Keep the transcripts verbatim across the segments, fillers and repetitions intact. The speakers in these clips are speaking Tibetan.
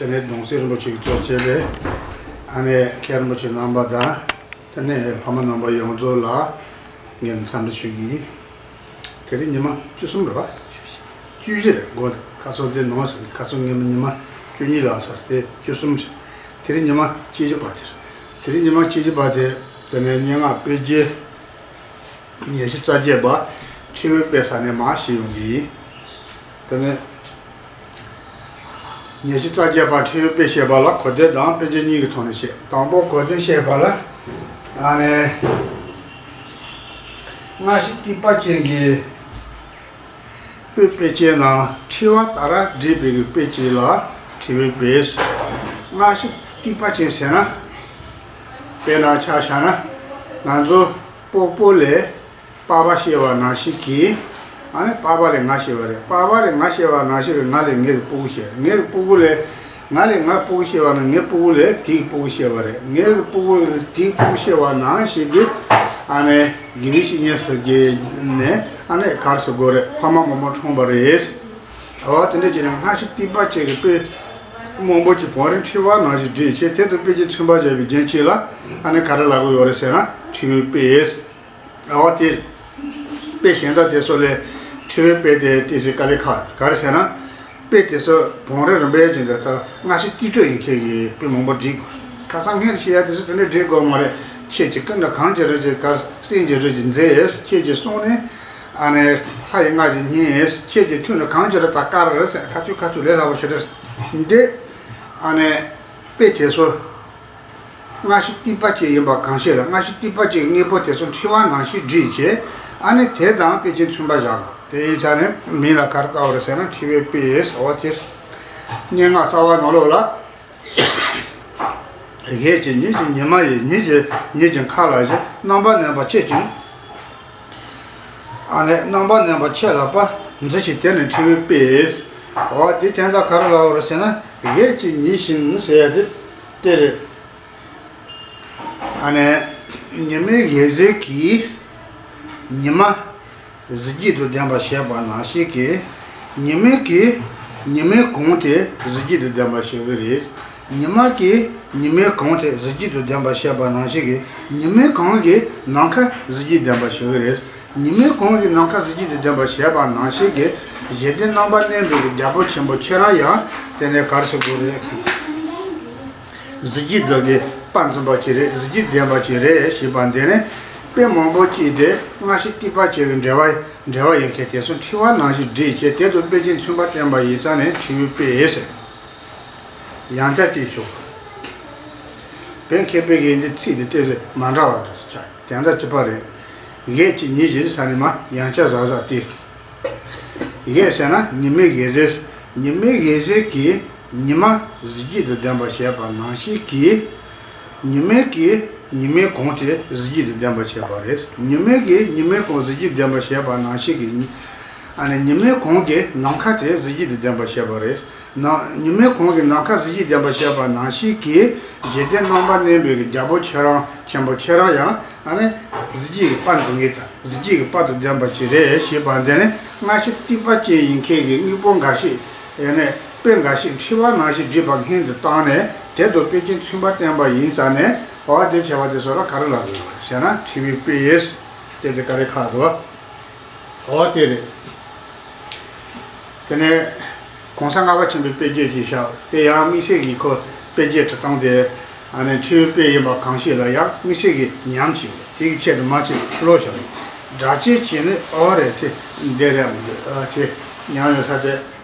དེ་ནས་གདུང་སྲས་རིན་པོ་ཆེ་གིས་གཙོ་བྱས་པའི་ཨ་ནེ་མཁན་རིན་པོ་ཆེ་རྣམ་པ་དང་། དེ་ནས་ལྷ་མོ་རྣམ་པ་ཡོངས་རྫོགས་ལ་ངས་འཚམས་འདྲི་ཞུ་གི་ཡིན། དེ་རིང་ཉི་མ་བཅུ་གསུམ་རེད་བ། བཅུ་བཞི་རེད་དགོངས་དག་ཁ་སང་དེ་ནང་སོང་། ཁ་སང་ངས་ཉི་མ་བཅུ་གཉིས་ལ་ཚར་ཏེ་བཅུ་གསུམ་རེད། དེ་རིང་ཉི་མ་བཅུ་བཞི་པ་དེ་རེད། དེ་རིང་ཉི་མ་བཅུ་བཞི་པ་དེ་དེ་ནས་སྙན་ངག་དཔེ་རྒྱན་ཉི་ཤུ་རྩ་བརྒྱད་པ་ཁྲིད་དཔོན་དཔེ་ས་ནས་མར་ཞུས་ཡོང་གི་ཡིན། དེ་ནས་ཉི་ཤུ་རྩ་བརྒྱད་པ་ཁྲིད་དཔོན་དཔེ་བཤད་པ་ལ་གོ་དོན་དང་དཔེ་རྒྱན་གཉིས་ཀྱི་ཐོག་ནས་བཤད། དང་པོ་གོ་དོན་བཤད་པ་ལ་ཨ་ནི་སྔ་ཕྱི་ཏི་པ་ཅན་གྱི་དཔེ་དཔེ་ཅན་ནང་ཁྲིད་པ་ལྟར་བྲིས་པའི་དཔེ་ཅིག་ལ་ཁྲིད་དཔོན་དཔེ། སྔ་ཕྱི་ཏི་པ་ཅན་ཟེར་ན། དཔེར་ན་ཆ་བཞག་ན་ང་ཚོ་པོ་པོ་ལས་པ་ཕ་བཤད་པ་ནང་བཞིན་གྱི། ཨ་ནི་པ་ཕ་ལས་ང་བཤད་པ་རེད། པ་ཕ་ལས་ང་བཤད་པ་ནང་བཞིན་གྱི་ང་ལས་ངེད་ཀྱི་སྤུ་གུ་བཤད། ངེད་ཀྱི་སྤུ་གུ་ལས། ང་ལས་ང་སྤུ་གུ་བཤད་པ་ན་ངའི་སྤུ་གུ་ལས་དེའི་སྤུ་གུ་བཤད་པ་རེད། ངེད་ཀྱི་སྤུ་གུ་ལས་དེའི་སྤུ་གུ་བཤད་པ་ནང་བཞིན་གྱི། ཨ་ནི་དགེ་བའི་བཤེས་གཉེན་སོགས་ཀྱི་ནས་ཨ་ནི་ག་རེ་ཟེར་དགོས་རེད། ཕ་མ་མང་པོ་འཁྲུངས་པ་རེད། འོ་དེ་འདྲ་བྱས་ནས་སྔ་ཕྱི་ཏི་པ་ཅན་གྱི་དཔེ་མང་པོ་ཅིག་བང་རིམ་ཁྲིད་པ་ནང་བཞིན་བྲིས་བྱས། དེ་དང་དཔེ་རྒྱན་མཚུངས་པ་བྱས་པའི་རྒྱན་གཅིག་ལ་ཨ་ནི་ག་རེ་ལབ་ཀྱི་ཡོད་རེད་ཟེར་ན་ཁྲིད་དཔོན་དཔེ། འོ་དེ་དཔེ་གཞན་དག་དེ་ཚོ་ལས་ཁྲིད་དཔོན་དཔེ་དེ་ཏོག་ཙམ་དཀའ་ལས་ཁག་ག་རེ་ཟེར་ན། དཔེ་དེ་ཚོ་བང་རིམ་རིམ་པས་བྱས་ནས་ད་སྔ་ཕྱི་ཏི་སྤྲོས་ཡིན་མཁན་གྱི་དཔེ་མང་པོ་བྲིས་དགོས། ཁ་སང་སྔོན་བཤད་ཡ་དེ་ཚོ་དེ་འདྲ་བྲིས་དགོས་མ་རེད། ཁྱེད་ཀྱིས་ཀུན་ནས་གང་བྱེད་རོལ་གྱིས་གར། སེམས་ཀྱི་རོལ་གྱིས་མཛད། ཁྱེད་ཀྱིས་གསུངས་ནས་ཨ་ནི་ལྷ་ཡི་རྔ་བརྗིད་སྙན། ཁྱེད་ཀྱིས་ཐོས་ནས་གང་བྱེད་རོལ་ད་ཀར་རེད་ཟེར། ཁ་ཐུག་ཁ་ཐུག་ལས་སླ་པོ་ཞེ་དྲག་འདི། ཨ་ནི་དཔེ་དེ་ཚོ་སྔ་ཕྱི་ཏི་པ་ཅན་ཡིན་པ་གང་ཤེས་ལ། སྔ་ཕྱི་ཏི་པ་ཅན་གྱི་དངོས་པོ་དེ་ཚོ་ཁྲིད་པ་ནང་བཞིན་བྲིས་བྱས། ཨ་ནི་དེ་དང་དཔེ་ཅན་མཚུངས་པ་བཞག་དགོས། དེ་ཡིན་ཙང་ནི་མིང་ལ་ག་རེ་བཏགས་པ་རེད་ཟེར་ན་ཁྲིད་དཔོན་དཔེ། འོ་དེ་སྙན་ངག་རྩ་བ་ནང་ལོགས་ལ། གེགས་བྱེད་ཉིད་ཀྱི་ཉི་མ་ཡིས། ཉིད་ཀྱི་ཉིད་ཀྱི་མཁའ་ལ་བཞུགས། རྣམ་པར་གནོན་པ་ཁྱེད་ཀྱིས། ཨ་ནི་རྣམ་པར་གནོན་པ་ཁྱེད་ལ་དཔའ། འཛི་ཞིང་དེ་ནི་ཁྲིད་དཔོན་དཔེ། འོ་དེ་དོན་དག་ག་རེ་ལབ་པ་རེད་ཟེར་ན། གེགས་བྱེད་ཉིད་ཀྱི་ཟེར་ཡ་དེ་དེ་རེད། ཨ་ནི་ཉི་མའི་གེགས་བྱེད་ཀྱིས་ཉི་མ་གཟི་བརྗིད་དུ་ལྡན་པར་བྱེད་པ་ནང་བཞིན་གྱི། ཉི་མའི་གེགས། ཉི་མའི་གོང་དེ་གཟི་བརྗིད་དུ་ལྡན་པར་བྱེད་ཀྱི་རེད། ཉི་མ་གེགས། ཉི་མའི་གོང་དེ་གཟི་བརྗིད་དུ་ལྡན་པར་བྱེད་པ་ནང་བཞིན་གྱི། ཉི་མའི་གོང་གི་ནམ་མཁའ་གཟི་བརྗིད་ལྡན་པར་བྱེད་ཀྱི་རེད། ཉི་མའི་གོང་གི་ནམ་མཁའ་གཟི་བརྗིད་དུ་ལྡན་པར་བྱེད་པ་ནང་བཞིན་གྱི། གཞན་དོན་རྣམ་པར་གནོན་པའི་རྒྱལ་པོ་ཆེན་པོ་ཁྱེད་རང་ཡང་དེ་ནས་ག་རེ་ཟེར་དགོས་རེད། གཟི་བརྗིད་དག་གིས་དཔའ་འཛིན་པ་ཅིག་རེད། གཟི་བརྗིད་ལྡན་པ་ཅིག་རེད་ཞེས་པ་འདི་ནི། དཔེ་མང་པོ་ཅིག་དེ་སྔ་ཕྱི་ཏི་པ་ཅན་གྱི་འགྲེལ་པ་འགྲེལ་པ་ཡིན་མཁན་དེ་ཚོ་ཁྲིད་པ་ནང་བཞིན་བྲིས་བྱས། དེ་དང་དཔེ་ཅན་མཚུངས་པ་བསྟན་པ་ཡིན་ཙང་ནི་ཁྲིད་དཔོན་དཔེ་ཟེར། ཡང་བསྐྱར་ཅིག་ཞུ། བོད་མཁས་པའི་གི་འདི་ཚིག་འདི་ཏོག་ཙམ་མ་འདྲ་བ་རེད་ཟེར་ཆགས། དེ་འདྲ་གཅིག་པ་རེད། གེགས་བྱེད་ཉིད་ཀྱི་ཟེར་ནས་མར་ཡང་བསྐྱར་གཟབ་གཟབ་བལྟས། གེགས་ཟེར་ན་ཉི་མའི་གེགས་བྱེད། ཉི་མའི་གེགས་བྱེད་ཀྱིས་ཉི་མ་གཟི་བརྗིད་དུ་ལྡན་པར་བྱེད་པ་ནང་བཞིན་གྱི། ཉི་མའི་གེགས། ཉི་མའི་གོང་དེ་གཟི་བརྗིད་དུ་ལྡན་པར་བྱེད་པ་རེད། ཉི་མའི་གེགས། ཉི་མའི་གོང་གཟི་བརྗིད་ལྡན་པར་བྱེད་པ་ནང་བཞིན་གྱི། ཨ་ནི་ཉི་མའི་གོང་གི་ནམ་མཁའ་དེ་གཟི་བརྗིད་དུ་ལྡན་པར་བྱེད་པ་རེད། ནམ། ཉི་མའི་གོང་གི་ནམ་མཁའ་གཟི་བརྗིད་ལྡན་པར་བྱེད་པ་ནང་བཞིན་གྱི། འཇིག་རྟེན་རྣམ་པར་གནོན་པའི་རྒྱལ་པོ་ཁྱེད་རང་ཆེན་པོ་ཁྱེད་རང་ཡང་ཨ་ནི་གཟི་བརྗིད་ཀྱི་དཔལ་འཛིན་གྱི་དང་གཟི་བརྗིད་ཀྱི་དཔལ་དུ་ལྡན་པ་ཅིག་རེད་ཞེས་པ་འདི་ནི་སྔ་ཕྱི་ཏི་པ་ཅན་ཡིན་མཁན་གྱི་དངོས་པོ་འགའ་ཞིག་ཡང་ན་དཔེ་འགའ་ཞིག་ཁྲིད་པ་ནང་བཞིན་བྲིས་པ་སྔོན་དུ་བཏང་ནས་དེ་དང་དཔེ་ཅན་མཚུངས་པ་བསྟན་པ་ཡིན་ཙང་ནས། འོ་དེ་བྱ་བ་དེ་ཚོ་ལ་ག་རེ་ལབ་དགོས་ཟེར་ན་ཁྲིད་དཔོན་དཔེ། དེ་ཚོ་ག་རེ་ཁག་འདུག་འོ་དེ་རེད། དེ་ནས་གོང་ས་ལྔ་པ་ཆེན་པོའི་དཔེ་རྒྱན་ཅིག་བཞག་དེ་ཡང་དམིགས་བསལ་གྱི་ཁོ་དཔེ་རྒྱན་འབྲི་སྟངས་དེ་ཨ་ནི་ཁྲིད་དཔོན་དཔེ་ཡིན་པ་གང་ཞིག་ལ་ཡང་དམིགས་བསལ་གྱི་ཉམས་ཅིག་ཡོད། དེ་གི་ཆེད་དུ་མ་ཅིག་ཀློག་བཞག་སྒྲ་གཅན་གྱིས་ནི། འོ་རེད། དེ་འདི་རེད། ཨ་དེ་ཉམས་ཡོད་ས་དེ་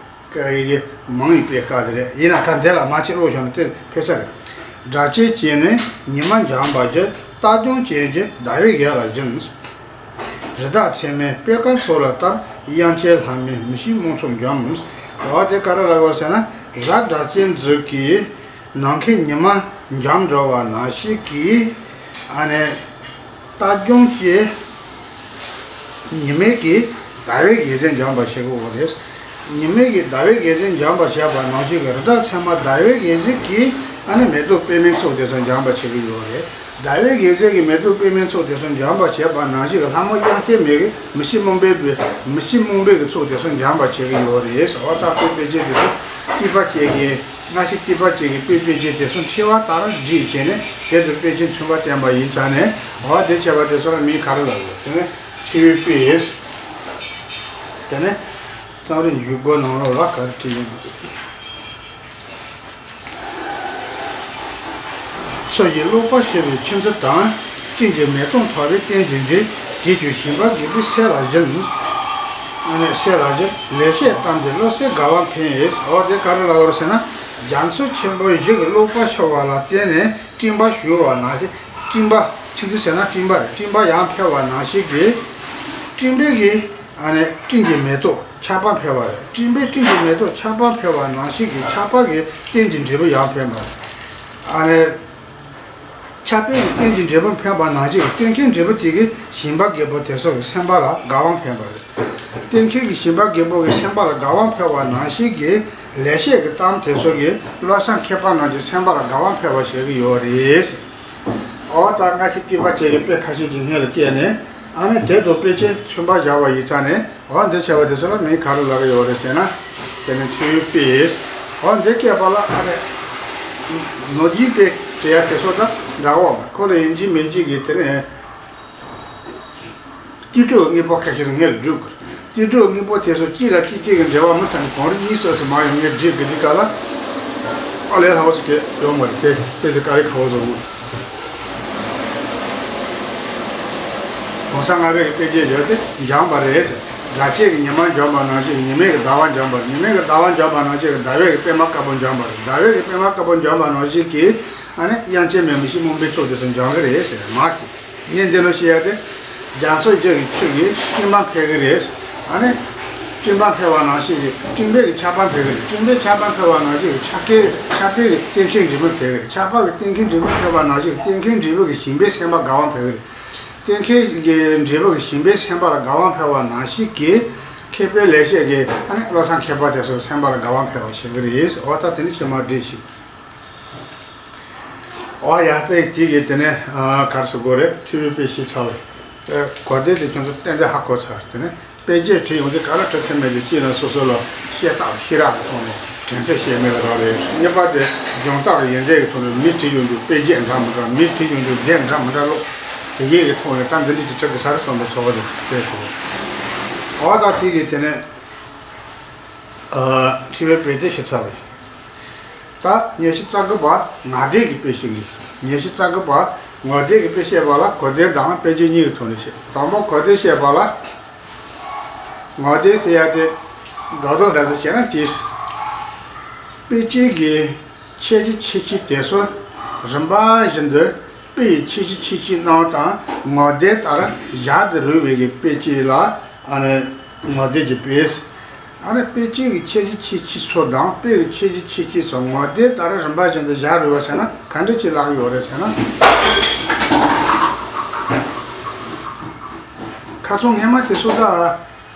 ཀ་ཡི་གེ་མང་ཡིན་པའི་སྐབས་དེ་རེད། ཡིན་ན་ད་འདི་ལ་མ་ཅིག་ཀློག་བཞག་ན་དེ་ཕལ་ཆེར་རེད། སྒྲ་གཅན་གྱིས་ནི་ཉི་མ་འཇོམས་པར་བགྱི། རྟ་རྒྱུག་ཅན་གྱིས་ཟླ་བའི་གེགས་ལ་ཞོན། རི་དྭགས་ཚེར་མས་སྤོས་དཀར་མཚོ་ལ་བཏབ། དབྱངས་ཅན་ལྷ་མོས་མི་ཤེས་རྨོངས་ཚོགས་འཇོམས། འོ་དེ་ག་རེ་ལབ་དགོས་ཟེར་ན། གཟའ་སྒྲ་གཅན་འཛུགས་ཀྱིས་ནམ་མཁའི་ཉི་མ་འཇོམས་འགྲོ་བ་ནང་བཞིན་གྱིས། ཨ་ནི་རྟ་རྒྱུག་ཅན་གྱིས་ཉི་མའི་གེགས་ཟླ་བའི་གེགས་བྱེད་འཇོམས་པར་བྱེད་ཀྱི་ཡོད་རེད། ཉི་མའི་གེགས་ཟླ་བའི་གེགས་བྱེད་འཇོམས་པར་བྱེད་པ་ནང་བཞིན་གྱི་རི་དྭགས་ཚེར་མ་ཟླ་བའི་གེགས་བྱེད་ཀྱིས་ཨ་ནི་མེ་ཏོག་པདྨའི་ཚོགས་དེ་ཚོ་འཇོམས་པར་བྱེད་ཀྱི་ཡོད་རེད། ཟླ་བའི་གེགས་བྱེད་ཀྱིས་མེ་ཏོག་པདྨའི་ཚོགས་དེ་ཚོ་འཇོམས་པར་བྱེད་པ་ནང་བཞིན་གྱི་ལྷ་མོ་དབྱངས་ཅན་མའི་གེགས་མི་ཤེས་རྨོངས་པའི་བུ། མི་ཤེས་རྨོངས་པའི་གི་ཚོགས་དེ་ཚོ་འཇོམས་པར་བྱེད་ཀྱི་ཡོད་རེད། ཟེར་བ་ལྟ་བུའི་དཔེ་རྒྱན་དེ་ཚོ་ ཏི་པ་ཅན་གྱི་སྔ་ཕྱི་ཏི་པ་ཅན་གྱི་དཔེ་དཔེ་ཅན་དེ་ཚོ་འཁྲིལ་བ་ལྟར་བསྒྲིགས་བྱས་ནས་དེ་ཚོ་དཔེ་ཅན་མཚོན་པ་བསྟན་པ་ཡིན་ཙང་ནས། འོ་དེ་བྱས་པ་དེ་ཚོ་ལ་མིང་ག་རེ་ལབ་དགོས། དེ་ནས་འཁྲིལ་བའི་དཔེ། དེ་ནས་རྩོམ་རིག་འཇུག་སྒོ་ནང་ལོགས་ལ་ག་རེ་བྲིས་ཡོད་མ་རེད། མཚོ་ཡི་གློག་པ་ཤར་བའི་ཆུ་མཛོད་དང་། སྤྲིན་གྱི་མེ་ཏོག་འཐོར་བའི་སྟེང་གི་འགྲིབ། དེ་ཚོ་ཞིང་པ་རྒད་པོའི་སེམས་ལ་ཞིམ། ཨ་ནི་སེམས་ལ་ཞིམ། ལེགས་བཤད་གཏམ་གྱིས་བློ་གསལ་དགའ་བ་འཕེལ། འོ་དེ་ག་རེ་ལབ་པ་རེད་ཟེར་ན། རྒྱ་མཚོ་ཆེན་པོའི་གཞུང་གི་གློག་པ་ཤར་བ་ལ་བརྟེན་ནས་སྤྲིན་པ་བཞུར་བ་ནང་བཞིན། སྤྲིན་པ། ཆུ་མཛོད་ཟེར་ན་སྤྲིན་པ་རེད། སྤྲིན་པ་ཡར་འཕེལ་བ་ནང་བཞིན་གྱི། སྤྲིན་པའི་གི། ཨ་ནི་སྤྲིན་གྱི་མེ་ཏོག་ཆར་པ་འཕེལ་བ་རེད། སྤྲིན་པའི་སྤྲིན་གྱི་མེ་ཏོག་ཆར་པ་འཕེལ་བ་ནང་བཞིན་གྱི་ཆར་པ་གི་སྟེང་གི་འབྲས་བུ་ཡར་འཕེལ་བ་རེད། ཨ་ནི། ཆར་པའི་སྟེང་གི་འབྲས་བུ་འཕེལ་བ་ནང་བཞིན་གྱི་སྟེང་ཁའི་འབྲས་བུ་དེ་གིས་ཞིང་པ་རྒད་པོ་དེ་ཚོ་གི་སེམས་པ་ལ་དགའ་བ་འཕེལ་བ་རེད། སྟེང་ཁའི་གི་ཞིང་པ་རྒད་པོ་གི་སེམས་པ་ལ་དགའ་བ་འཕེལ་བ་ནང་བཞིན་གྱི་ལེགས་བཤད་ཀྱི་གཏམ་དེ་ཚོ་གིས་བློ་བཟང་མཁས་པ་རྣམས་ཀྱི་སེམས་པ་ལ་དགའ་བ་འཕེལ་བ་བྱེད་ཀྱི་ཡོད་རེད། འོ་ད་སྔ་ཕྱི་ཏི་པ་ཅན་གྱི་དཔེ་ཁ་ཤས་ཀྱི་སྔོན་ལ་བལྟས་ནས། ཨ་ནི་དེ་དང་དཔེ་ཅན་མཚོན་པ་བཞག་པ་ཡིན་ཙང་ནས། འོ་འདི་བྱས་པ་དེ་ཚོ་ལ་མིང་ག་རེ་ལབ་ཀྱི་ཡོད་རེད་ཟེར་ན། དེ་ནི་འཁྲིལ་བའི་དཔེ། འོ་འདི་སྐྱེས་པ་ལ་ཨ་ནི་ནོར་གྱི་དཔེ་བྲི་ཡ་དེ་ཚོ་དང་འདྲ་བོ། ཁོ་ལ་ཡིན་གཅིག་མིན་གཅིག་གི་དེ་ནས་ཏི་སྒྲོ་དངོས་པོ་ཁ་ཤས་སུ་ངེས་ལ་སྒྲུབ་དགོས། ཏི་སྒྲོ་དངོས་པོ་དེ་ཚོ་གཅིག་ལ་གཅིག་གཅིག་གི་འབྲེལ་བ་མི་ཚང་གི་གང་རུང་གཉིས་སོ་སོ་མ་ཡོང་ངེས་སྒྲིག་གི་འདི་ག་ལ་ཨ་ལས་ལྷག་པ་ཞིག་ཡོང་བ་རེད། དེ་དཔེ་དེ་ག་རེ་ཁ་བོ་བཟོ་དགོས། གོང་ས་ལྔ་པའི་དཔེ་རྒྱས་བརྗོད་དེ་འཇོམས་པ་རེད་ཟེར། སྒྲ་བཅས་ཀྱི་ཉི་མ་འཇོམས་པ་ནང་བཞིན་ཉི་མའི་གི་ཟླ་བ་འཇོམས་པ་རེད། ཉི་མའི་གི་ཟླ་བ་འཇོམས་པ་ནང་བཞིན་གྱི་ཟླ་བའི་གི་པད་མ་དཀར་པོ་འཇོམས་པ་རེད། ཟླ་བའི་གི་པད་མ་དཀར་པོ་འཇོམས་པ་ནང་བཞིན་གྱི་ཨ་ནི་དབྱངས་ཅན་མེ་མི་ཤིང་སྨོན་པའི་ཚོགས་དེ་ཚོ་འཇོམས་ཀྱི་རེད་ཟེར་མ་གི། ངས་འདི་ལོ་བཤད་ཡ་དེ། རྒྱ་མཚོ་རྒྱུད་ཀྱི་ཆུ་གིས་སྤྲིན་པ་འཕེལ་གི་རེད། ཨ་ནི། སྤྲིན་པ་འཕེལ་བ་ནང་བཞིན་གྱི་སྤྲིན་པའི་གི་ཆར་པ་འཕེལ་གི་རེད། སྤྲིན་པའི་ཆར་པ་འཕེལ་བ་ནང་བཞིན་གྱི་ཆར་པའི་ཆར་པའི་གི་སྟེང་ཁའི་འབྲས་བུ་འཕེལ་གི་རེད། ཆར་པ་གི་སྟེང་ཁའི་འབྲས་བུ་འཕེལ་བ་ནང་བཞིན་གྱི་སྟེང་ཁའི་འབྲས་བུ་གི་ཞིང་པའི་སེམས་པ་དགའ་བ་འཕེལ་གི་རེད། སྟེང་ཁའི་གི་འབྲས་བུ་གི་ཞིང་པའི་སེམས་པ་ལ་དགའ་བ་འཕེལ་བ་ནང་བཞིན་གྱི། མཁས་པའི་ལེགས་བཤད་ཀྱི་ཨ་ནི་བློ་བཟང་མཁས་པ་དེ་ཚོའི་སེམས་པ་ལ་དགའ་བ་འཕེལ་བ་བྱེད་གི་རེད། འོ་ད་དེ་ནི་ཕྱི་མ་བསྒྲིགས་ཤིག། འོ་ཡ་དཔེ་དེ་གི་དེ་ནས་ཨ་ག་རེ་ཟེར་དགོས་རེད། འཁྲིལ་བའི་དཔེ་ཤེས་ཚར་བས། ཨ་གོ་བདེ་དེ་ཁྱོད་ཚོ་ཏན་ཏན་ཧ་གོ་ཚར། དེ་ནས་དཔེ་རྒྱས་བྲིས་ཡོང་དུས་ག་ལ་ཁྲིད་ཐུབ་མེད་དུས་གཅིག་ལ་སོ་སོ་ལ་བཤད་སྟངས་ཤེས་རབ་ཀྱི་ཐོག་ནས་དྲན་ཚད་བཤད་མེད་ལ་རག་ལས། གཉིས་པ་དེ་སྦྱོང་རྟགས་ཀྱི་ཡོན་ཏན་གྱི་ཐོག་ནས་མི་བྲིས་ཡོང་དུས་དཔེ་རྒྱས་འདྲ་མི་འདྲ། མི་བྲིས་ཡོང་དུས་ལྡེབས་འདྲ་མི་འདྲ་ཀློག་དེ་གས་ཀྱི་ཐོག་ནས་ད་འདི་འདྲ་ཅིག་ཁྲིད་དགོས་ས་རེད་བསམ་པའི་ཚོར་བ་དེ་སྤྲད་ཐུབ། འོ་ད་དེ་གི་དེ་ནས། ཨ་འཁྲིལ་བའི་དཔེ་དེ་ཤེས་ཚར་བས། ད་ཉི་ཤུ་རྩ་དགུ་པ་ངག་བདེན་གྱི་དཔེ་ཞིག་ཡིན། ཉི་ཤུ་རྩ་དགུ་པ་ངག་བདེན་གྱི་དཔེ་བཤད་པ་ལ་གོ་བདེ་དང་དཔེ་ཅན་གཉིས་ཀྱི་ཐོག་ནས་བཤད། དང་པོ་གོ་བདེ་བཤད་པ་ལ། ངག་བདེན་ཟེར་ཡ་དེ་རྡོག་རྡོག་འདྲ་ཟེར་བཤད་ན་དེ། དཔེ་ཅན་གྱི་ཁྱད་ཆོས་ཆེ་ཆུང་དེ་ཚོ་རིམ་པ་བཞིན་དུ། དཔེ་ཡི་ཁྱད་ཆོས་ཆེ་ཆུང་རྣམས་དང་ངག་བདེན་ལྟར་བཞག་སྟེ་རུང་བའི་གི་དཔེ་ཅན་ལ་ཨ་ནི་ངག་བདེན་གྱི་དཔེ། ཨ་ནི་དཔེ་ཅན་གྱི་ཁྱད་ཆོས་ཆེ་ཆུང་ཚོ་དང་དཔེ་ཡི་ཁྱད་ཆོས་ཆེ་ཆུང་ཚོ་ངག་བདེན་ལྟར་རིམ་པ་བཞིན་དུ་བཞག་རུང་བ་ཟེར་ན་ག་འདྲ་ཅིག་ལབ་ཀྱི་ཡོད་རེད་ཟེར་ན། ཁ་སང་སྔས་མ་དེ་སུ་ད་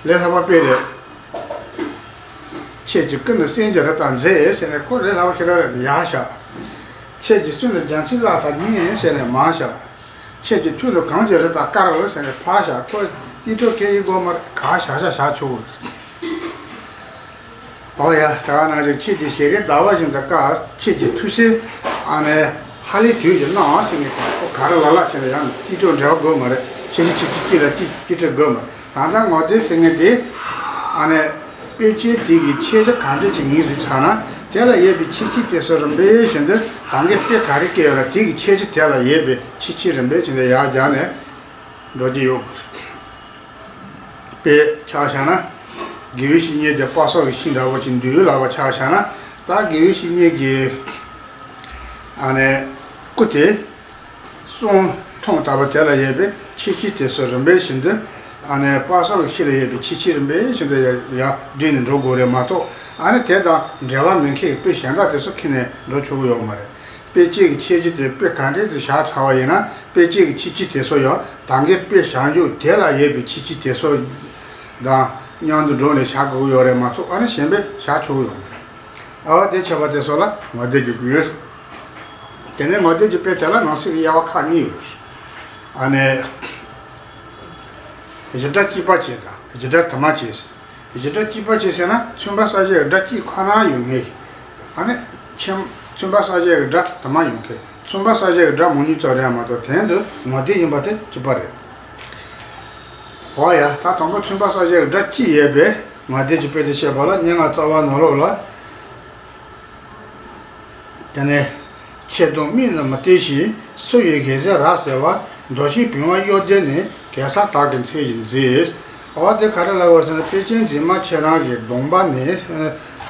ལས་སླ་བ་དཔེ་རེད། ཁྱེད་ཀྱི་སྐུ་ནི་སེང་གེ་རི་དྭགས་མཛེས་ཟེར་ནས་ཁོ་ལས་སླ་བ་ཞེ་དྲག་རེད། ཡར་བཞག་ཁྱེད་ཀྱི་སྲོད་ནི་རྒྱ་མཚོའི་ལ་དྭགས་ཉིན་ཟེར་ནས་མར་བཞག་ཁྱེད་ཀྱི་ཐུགས་ནི་གངས་ཀྱི་རི་དྭགས་དཀར་ཟེར་ནས་ཕར་བཞག་ཁོ་ཏི་ཏྲོ་ཁེ་ཡི་སྒོ་མར་ག་བཞག་བཞག་བཞག་ཆོག་འོ་ཡ། ད་ག་ནང་བཞིན་ཁྱེད་ཀྱི་ཞལ་རས་ཟླ་བ་བཞིན་དུ་དཀར། ཁྱེད་ཀྱི་ཐུགས་སྲས་ཨ་ནི་ཧ་ལས་དུས་ཀྱི་སྣང་ཟེར་ནས་ཁོ་ག་རེ་ལ་ལ་བྱས་ན་ཡང་ཏི་ཏྲོ་འབྲེལ་བ་དགོས་མ་རེད། ཁྱེད་ཀྱི་ཁྱེད་ཀྱི་སྐྱིད་ལ་ཏི་ཏི་ཏྲོ་དགོས་མ་རེད། ད་ལྟ་ངག་བདེན་ཟེར་མཁན་དེ། ཨ་ནི། དཔེ་ཅན་དེ་གི་ཁྱད་ཆོས་གང་འདྲ་ཅིག་ངོས་འཛིན་ཚར་ན། དེ་ལ་ཡོད་པའི་ཁྱད་ཆོས་དེ་ཚོ་རིམ་པས་བཞིན་དུ་ད་གིན་དཔེ་ག་རེ་བཀལ་ཡོད་ལ་དེ་གི་ཁྱད་ཆོས་དེ་ལ་ཡོད་པའི་ཁྱད་ཆོས་རིམ་པས་བཞིན་དུ་ཡར་སྦྱར་ནས་འགྲོ་གི་ཡོད། དཔེ་ཆ་བཞག་ན། དགེ་བའི་བཤེས་གཉེན་དེ་པ་སངས་ཀྱི་ཤིང་འདྲ་བོ་ཅིག་འདུག་ལབ་པ་ཆ་བཞག་ན། ད་དགེ་བའི་བཤེས་གཉེན་གྱི་ཨ་ནི་སྐུ་དེ། གསུང་མཐོང་ལྟ་བུ་དེ་ལ་ཡོད་པའི་ཁྱད་ཆོས་དེ་ཚོ་རིམ་པས་བཞིན་དུ། ཨ་ནི་པ་སངས་ཀྱི་ཤིང་ལ་ཡོད་པའི་ཁྱད་ཆོས་རིམ་པས་བཞིན་དུ་ཡར་ཡར་བསྒྲིགས་ནས་འགྲོ་དགོས་རེད་མ་གཏོགས། ཨ་ནི་དེ་དང་འབྲེལ་བ་མེད་མཁན་གྱི་དཔེ་གཞན་དག་དེ་ཚོ་ཁྱེར་ནས་འགྲོ་ཆོག་གི་ཡོད་མ་རེད། དཔེ་ཅན་གྱི་ཁྱད་ཆོས་དེ་དཔེ་ག་འདྲས་ཅིག་བཞག་ཚར་བ་ཡིན་ན་དཔེ་ཅན་གྱི་ཁྱད་ཆོས་དེ་ཚོ་ཡང་ད་གིན་དཔེ་བཞག་འཇུག་དེ་ལ་ཡོད་པའི་ཁྱད་ཆོས་དེ་ཚོ་དང་མཉམ་དུ་འགྲོ་ནས་བཞག་དགོས་ཀྱི་ཡོད་རེད་མ་གཏོགས། ཨ་ནི་གཞན་པས་བཞག་ཆོག་གི་ཡོད་མ་རེད། ཨ་དེ་བྱས་པ་དེ་ཚོ་ལ་ངག་བདེན་གྱི་དགོས། དེ་ནས་ངག་བདེན་གྱི་དཔེ་དེ་ལ་ནང་གསེས་ཀྱི་དབྱེ་བ་ཁག་གཉིས་ཡོད། ཨ་ནི། བཞི་སྒྲ་གཅིག་པ་བྱས་དང་བཞི་སྒྲ་དུ་མ་བྱས། བཞི་སྒྲ་གཅིག་པ་བྱས་ཟེར་ན་མཚོན་པ་གསལ་བྱེད་སྒྲ་གཅིག་ཁོ་ན་ཡོད་ངེས། ཨ་ནི་ཆེན་མཚུངས་པ་གསལ་བྱེད་ཀྱི་སྒྲ་དུ་མ་ཡོང་མཁན། མཚུངས་པ་གསལ་བྱེད་ཀྱི་སྒྲ་མང་ཉུང་ཙམ་རེད་མ་གཏོགས་དོན་དུ་ངོ་བསྟན་ཡིན་པ་དེ་གཅིག་པ་རེད། འོ་ཡ། ད་དང་པོ་མཚུངས་པ་གསལ་བྱེད་ཀྱི་སྒྲ་གཅིག་ཡོད་པས་ངོ་བསྟན་གྱི་དཔེ་དེ་བཤད་པ་ལ། སྙན་ངག་རྩ་བ་ནང་ལོགས་ལ། དེ་ནས་ཁྱེད་དང་མིག་ནི་མི་བསྟེན་ཞིང་། སུ་ཡི་གེ་ཟས་རག་ཟེར་བ། མདོ་སྐྱེས་བུང་བ་གཡོ་ལྡན་ནི། གེ་སར་དག་གི་མཚན་ཞིག་མཛེས། འོ་དེ་ག་རེ་ལབ་པ་ཟེར་ན། དཔེ་ཅན་མཛེས་མ་ཁྱེད་རང་གི་གདོང་པ་ནི།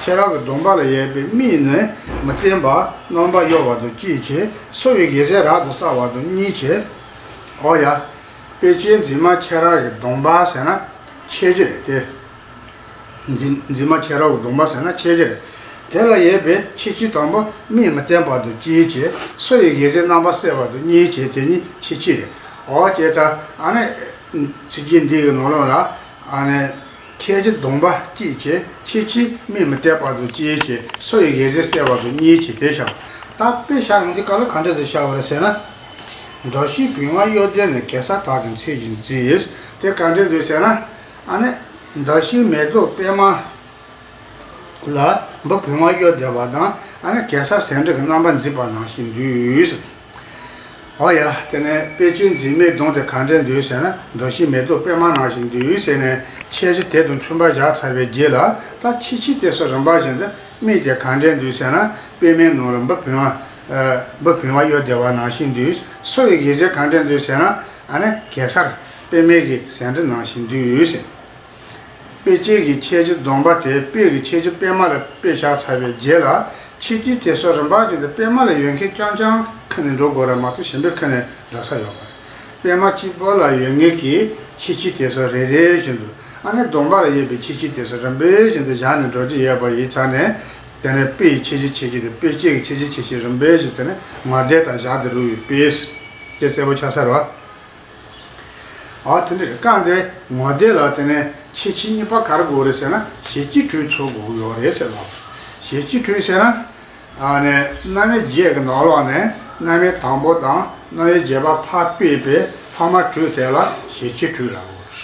ཁྱེད་རང་གི་གདོང་པ་ལ་ཡོད་པའི་མིག་ནི་མི་བསྟེན་པ། རྣམ་པ་གཡོ་བ་དང་གཅིག་བྱས། སུ་ཡི་གེ་ཟས་རག་ཏུ་བསགས་པ་དང་གཉིས་བྱས། འོ་ཡ། དཔེ་ཅན་མཛེས་མ་ཁྱེད་རང་གི་གདོང་པ་ཟེར་ན་ཁྱད་གཞི་རེད་དེ། མཛེས་མཛེས་མ་ཁྱེད་རང་གི་གདོང་པ་ཟེར་ན་ཁྱད་གཞི་རེད། དེ་ལ་ཡོད་པའི་ཁྱད་ཆོས་དང་པོ་མིག་མི་བསྟེན་པ་དང་གཅིག་བྱས། སུ་ཡི་གེ་ཟས་རྣམ་པ་གསལ་བ་དང་གཉིས་བྱས། དེ་གཉིས་ཁྱད་ཆོས་རེད། འོ་བྱས་ཙང་ཨ་ནི་ཚིག་རྒྱན་འདི་གི་ནང་ལོགས་ལ་ཨ་ནི་ཁྱད་ཆོས་གདོང་པ་གཅིག་བྱས། ཁྱད་ཆོས་མིག་མི་བསྟེན་པ་དང་གཅིག་བྱས། སུ་ཡི་གེ་ཟས་གསལ་བ་དང་གཉིས་བྱས་དེ་བཞག་ད་དཔེ་བཞག་ཡོང་དུས་ག་ལ་ག་འདྲ་ཞིག་བཞག་པ་རེད་ཟེར་ན། མདོ་སྐྱེས་བུང་བ་གཡོ་ལྡན་ནི། གེ་སར་དག་གི་མཚན་ཞིག་མཛེས། དེ་ག་འདྲ་འདུག་ཟེར་ན། ཨ་ནི་མདོ་སྐྱེས་མེ་ཏོག་པད་མ་ལ་འབུ་བུང་བ་གཡོ་བསྡད་པ་དང་། ཨ་ནི་གེ་སར་ཟེའུ་འབྲུ་གི་རྣམ་པ་མཛེས་པ་ནང་བཞིན་འདུག་འོ་ཡ། དེ་ནས་དཔེ་ཅན་མཛེས་མའི་གདོང་དེ་ག་འདྲ་འདུག་ཟེར་ན། མདོ་སྐྱེས་མེ་ཏོག་པད་མ་ནང་བཞིན་འདུག་ཟེར་ནས་ཁྱད་གཞི་དེ་དང་མཚུངས་པ་བཞག་ཚར་བའི་རྗེས་ལ། ད་ཁྱད་ཆོས་དེ་ཚོ་རིམ་པ་བཞིན་དུ་མིག་དེ་ག་འདྲ་འདུག་ཟེར་ན། པད་མའི་ནང་ལ་འབུ་བུང་བ། འབུ་བུང་བ་གཡོ་བསྡད་པ་ནང་བཞིན་འདུག་སུ་ཡི་གེ་ཟས་ག་འདྲ་འདུག་ཟེར་ན། ཨ་ནི་གེ་སར་པད་མའི་གི་ཟེའུ་འབྲུ་ནང་བཞིན་འདུག་ཟེར། དཔེ་ཅན་གྱི་ཁྱད་ཆོས་གདོང་པ་དེ་དཔེ་གི་ཁྱད་ཆོས་པད་མ་ལ་དཔེ་བཞག་ཚར་བའི་རྗེས་ལ། ཁྱད་ཆོས་དེ་ཚོ་རིམ་པ་བཞིན་དུ་པད་མ་ལ་ཡོད་མཁན་རྐྱང་རྐྱང་ཁ་ནས་འགྲོ་དགོས་རེད་མ་གཏོགས་གཞན་པའི་ཁ་ནས་འགྲོ་ས་ཡོད་མ་རེད། པད་མ་གཅིག་པོ་ལ་ཡོད་མཁན་གྱི་ཁྱད་ཆོས་དེ་ཚོ་རེ་རེ་བཞིན་དུ། ཨ་ནི་གདོང་པ་ལ་ཡོད་པའི་ཁྱད་ཆོས་དེ་ཚོ་རིམ་པ་བཞིན་དུ་བཞག་ནས་འགྲོ་རྒྱུ་ཡོད་པ་ཡིན་ཙང་ནས། དེ་ནས་དཔེ་ཡི་ཁྱད་ཆོས་ཁྱད་ཆོས་དེ། དཔེ་ཅན་གྱི་ཁྱད་ཆོས་ཁྱད་ཆོས་རིམ་པ་བཞིན་དུ་ནས་ངོ་བསྟན་དང་བཞག་སྟེ་རུ་བའི་དཔེ་དེ་གསལ་པོ་ཆགས་ས་རེད་བ། ཨ་དེ་འདྲ་རེད། སྐབས་འདིར་ངོ་བསྟན་ལ་དེ་ནས་ཁྱད་ཆོས་གཉིས་པ་ག་རེ་དགོས་རེད་ཟེར་ན། ཞལ་གཅིག་གྲོལ་ཚོ་དགོས་ཀྱི་ཡོད་རེད་ཟེར་ལ། ཞལ་གཅིག་གྲོལ་ཟེར་ན། ཨ་ནི་རྣམ་དབྱེ་བརྒྱད་ཀྱི་ནང་ལོགས་ནས་རྣམ་དབྱེ་དང་པོ་དང་རྣམ་དབྱེ་བརྒྱད་པ་ཕར་སྤེལ་བའི་ཕ་མ་གྲོལ་དེ་ལ་ཞལ་གཅིག་གྲོལ་ལབ་དགོས།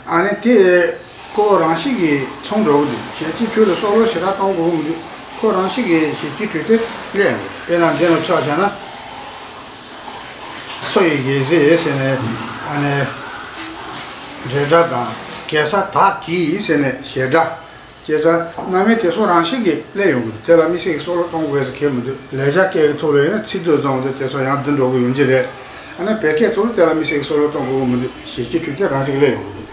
ཨ་ནི་དེ་ཁོ་རང་བཞིན་གྱིས་མཚུངས་འགྲོ་གི་འདུག་ཞལ་གཅིག་གྲོལ་ལ་བསམ་བློ་ཞེ་དྲག་གཏོང་དགོས་མི་འདུག་ཁོ་རང་བཞིན་གྱིས་ཞལ་གཅིག་གྲོལ་དེ་སླེབས་ཡོང་གི། དཔེར་ན་འདི་ལ་ཆ་བཞག་ན། སུ་ཡི་གེ་ཟས་ཟེར་ནས་ཨ་ནི་འབྲེལ་སྒྲ་དང་། གེ་སར་དག་གིས་ཟེར་ནས་བྱེད་སྒྲ། བྱས་ཙང་རྣམ་དབྱེ་དེ་ཚོ་རང་བཞིན་གྱིས་སླེབས་ཡོང་གི་འདུག་དེ་ལ་དམིགས་བསལ་གྱི་བསམ་བློ་གཏོང་དགོས་ཟེར་གལ་མི་འདུག་ལེགས་སྦྱར་སྐད་ཀྱི་ཐོག་ལ་ཡིན་ན་ཚིག་སྡུད་ཙམ་དུ་དེ་ཚོ་ཡང་འདི་འགྲོ་གི་ཡོང་གི་རེད། ཨ་ནི་བོད་སྐད་ཐོག་ལ་དེ་ལ་དམིགས་བསལ་གྱི་བསམ་བློ་གཏོང་དགོས་ཀྱི་མི་འདུག་ཞལ་གཅིག་གྲོལ་དེ་རང་བཞིན་གྱིས་སླེབས་ཡོང་གི་འདུག་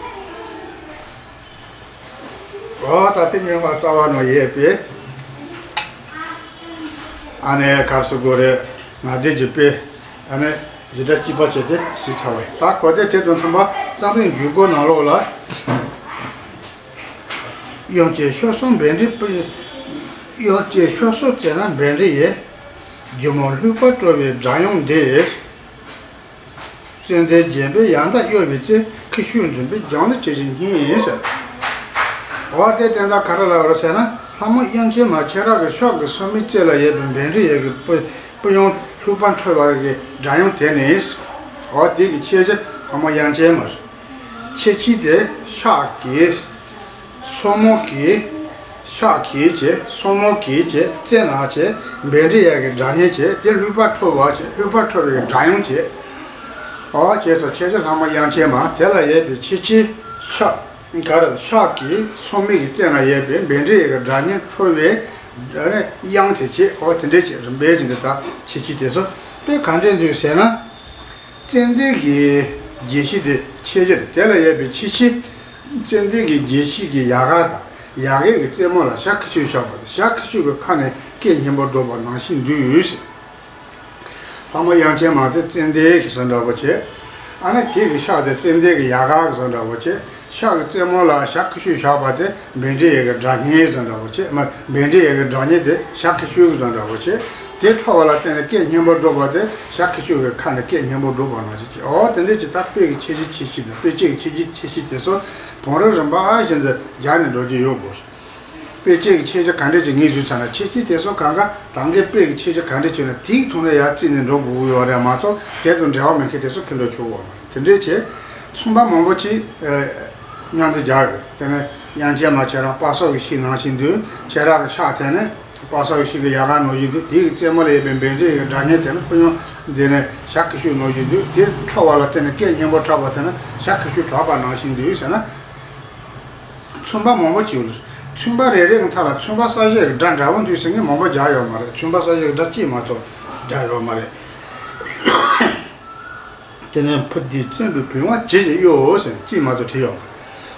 འོ་ད་དེ་སྙན་ངག་རྩ་བ་ནང་ཡོད་པའི་ཨ་ནི་ག་རེ་ཟེར་དགོས་རེད། ངོ་བསྟན་གྱི་དཔེ། ཨ་ནི་བཞི་སྒྲ་གཅིག་པ་བྱས་ཏེ་ཞུས་ཚར་བ་ཡིན། ད་གོ་བདེ་དེ་དང་མཐུན་པ་རྩོམ་པའི་འཇུག་སྒོ་ནང་ལོགས་ལ། དབྱངས་ཅན་ཤོ་སོ་འབད་འབྲིང་པོ། དབྱངས་ཅན་ཤོ་སོ་ཅན་ན་འབད་འབྲིང་ཡིན། སྒྱུ་མ་ལྷུག་པར་སྤྲོ་བའི་སྒྲ་དབྱངས་འདི། ཙན་དན་བརྒྱན་པས་ཡང་དག་གཡོ་བའི་ཚེ། ཁུ་བྱུག་མགྲིན་པའི་རྒྱང་ལ་ཇི་བཞིན་སྙན་ཟེར། འོ་དེ་དོན་དག་ག་རེ་ལབ་རེད་ཟེར་ན། ལྷ་མོ་དབྱངས་ཅན་མ་ཁྱེད་རང་གི་ཕྱོགས་ཀྱི་སོར་མོའི་རྩེ་ལ་ཡོད་པའི་འབད་འབྲིང་ཡོད་ཀྱི་སྤུ་སྤུ་དབྱངས་ལྷུག་པར་འཕྲོ་བ་གི་སྒྲ་དབྱངས་དེ་ནི། འོ་དེ་གི་ཁྱད་ཆོས་ལྷ་མོ་དབྱངས་ཅན་མ་རེད། ཁྱད་ཆོས་དེ་ཕྱག་གིས། སོར་མོ་གིས། ཕྱག་གིས་བྱས། སོར་མོ་གིས་བྱས། རྩེ་ནས་བྱས། འབད་འབྲིང་ཡོད་ཀྱི་སྒྲ་སྙན་བྱས། དེ་ལྷུག་པར་འཕྲོ་བ་བྱས། ལྷུག་པར་འཕྲོ་བའི་སྒྲ་དབྱངས་བྱས། འོ་བྱས་ཙང་ཁྱད་ཆོས་ལྷ་མོ་དབྱངས་ཅན་མ་དེ་ལ་ཡོད་པའི་ཁྱད་ཆོས་ཕྱག་ག་རེ། ཕྱག་གིས་སོར་མོ་གི་རྩེ་ནས་ཡོད་པའི་འབད་འབྲིང་ཡོད་ཀྱི་སྒྲ་སྙན་འཕྲོ་བའི་དབྱངས་དེ་བྱས། འོ་དེ་འདྲས་བྱས་རིམ་པས་བྱས་འདི་ལྟར་ཁྱད་ཆོས་དེ་ཚོ་དཔེ་ག་འདྲས་འདུག་ཟེར་ན། ཙན་དན་གྱི་རྒྱན་བཞི་དེ་ཁྱད་ཆོས་རེད། དེ་ལ་ཡོད་པའི་ཁྱད་ཆོས། ཙན་དན་གྱི་རྒྱན་བཞི་གི་ཡལ་ག་དང་ཡལ་གའི་རྩེ་མོ་ལ་ཞྭ་ཁུ་བྱུག་བཞག་པ་དང་། ཞྭ་ཁུ་བྱུག་གི་ཁ་ནས་སྐད་སྙན་པོ་སྒྲོག་པ་ནང་བཞིན་འདུག་ཟེར། ལྷ་མོ་དབྱངས་ཅན་མ་དེ་ཙན་དན་གྱི་བཟོ་འདྲ་པོ་བྱས། ཨ་ནི་དེ་གི་ཕྱག་དེ་ཙན་དན་གྱི་ཡལ་ག་གི་བཟོ་འདྲ་པོ་བྱས། ཕྱག་གི་རྩེ་མོ་ལ་ཞྭ་ཁུ་བྱུག་བཞག་པ་དེ་འབད་འབྲིང་ཡོད་ཀྱི་སྒྲ་སྙན་བཟོ་འདྲ་པོ་བྱས། མ་འབད་འབྲིང་ཡོད་ཀྱི་སྒྲ་སྙན་དེ་ཞྭ་ཁུ་བྱུག་གི་བཟོ་འདྲ་པོ་བྱས། དེ་འཕྲོ་བ་ལ་བརྟེན་ནས་སྐད་སྙན་པོ་སྒྲོག་པ་དེ་ཞྭ་ཁུ་བྱུག་གི་ཁ་ནས་སྐད་སྙན་པོ་སྒྲོག་པ་ནང་བཞིན་བྱས། འོ་དེ་འདྲས་ཀྱི་ད་དཔེ་གི་ཁྱད་ཆོས་ཁྱད་ཆོས་དང་དཔེ་ཅན་གྱི་ཁྱད་ཆོས་ཁྱད་ཆོས་དེ་ཚོ་བང་རིམ་རིམ་པ་བཞིན་དུ་སྦྱར་ནས་འགྲོ་རྒྱུ་ཡོད་དགོས། དཔེ་ཅན་གྱི་ཁྱད་ཆོས་ག་འདྲས་ཀྱི་ངོས་བཟུང་བྱས་ན། ཁྱད་ཆོས་དེ་ཚོ་གང་ག་ད་གིན་དཔེ་གི་ཁྱད་ཆོས་ག་འདྲས་བྱུང་ན་དེའི་ཐོག་ནས་ཡར་བརྩིས་ནས་འགྲོ་དགོས་ཀྱི་ཡོད་རེད་མ་གཏོགས་དེ་དང་འབྲེལ་བ་མེད་མཁན་དེ་ཚོ་ཁྱོན་འགྲོ་ཆོག་གི་ཡོད་མ་རེད། དེ་འདྲས་བྱས་མཚུངས་པ་མང་པོ་ཅིག་མཉམ་དུ་སྦྱར་ཡོད། དེ་ནས་ དབྱངས་ཅན་མ་ཁྱེད་རང་པ་སངས་ཀྱི་ཤིང་ནང་བཞིན་དུ་ཁྱེད་རང་གི་ཕྱག་དེ་ནི་པ་སངས་ཀྱི་ཤིང་གི་ཡལ་ག་ནང་བཞིན་དུ། དེའི་རྩེ་མོ་ལ་ཡོད་པའི་བཻ་ཌཱུརྱ་གི་སྒྲ་སྙན་དེ་ནི་ཕུ་ཡང་འདི་ནས་ཞག་གི་ཤུགས་ནང་བཞིན་དུ། དེ་འཕྲོ་བ་ལ་བརྟེན་ནས་སྐད་སྙན་པོ་གྲགས་པ་དེ་ནི་ཞག་གི་ཤུགས་གྲགས་པ་ནང་བཞིན་དུ་ཟེར་ན། མཚུངས་པ་མང་པོ་བྱས་ཡོད། མཚུངས་པ་རེ་རེ་གི་མཐའ་ལ་མཚུངས་པ་གསལ་བྱེད་ཀྱི་སྒྲ་འདྲ་བོ་འདུག་ཟེར་མཁན་མང་པོ་སྦྱར་ཡོད་མ་རེད། མཚུངས་པ་གསལ་བྱེད་ཀྱི་སྒྲ་གཅིག་མ་གཏོགས་སྦྱར་ཡོད་མ་རེད། དེ་ནས་ཕུ་དེ་བཙུན་པའི་བུས་དབང་བྱེད་ཅིང་གཡོ་ཟེར་གཅིག་མ་གཏོགས་བྲིས་ཡོད་མ་རེད།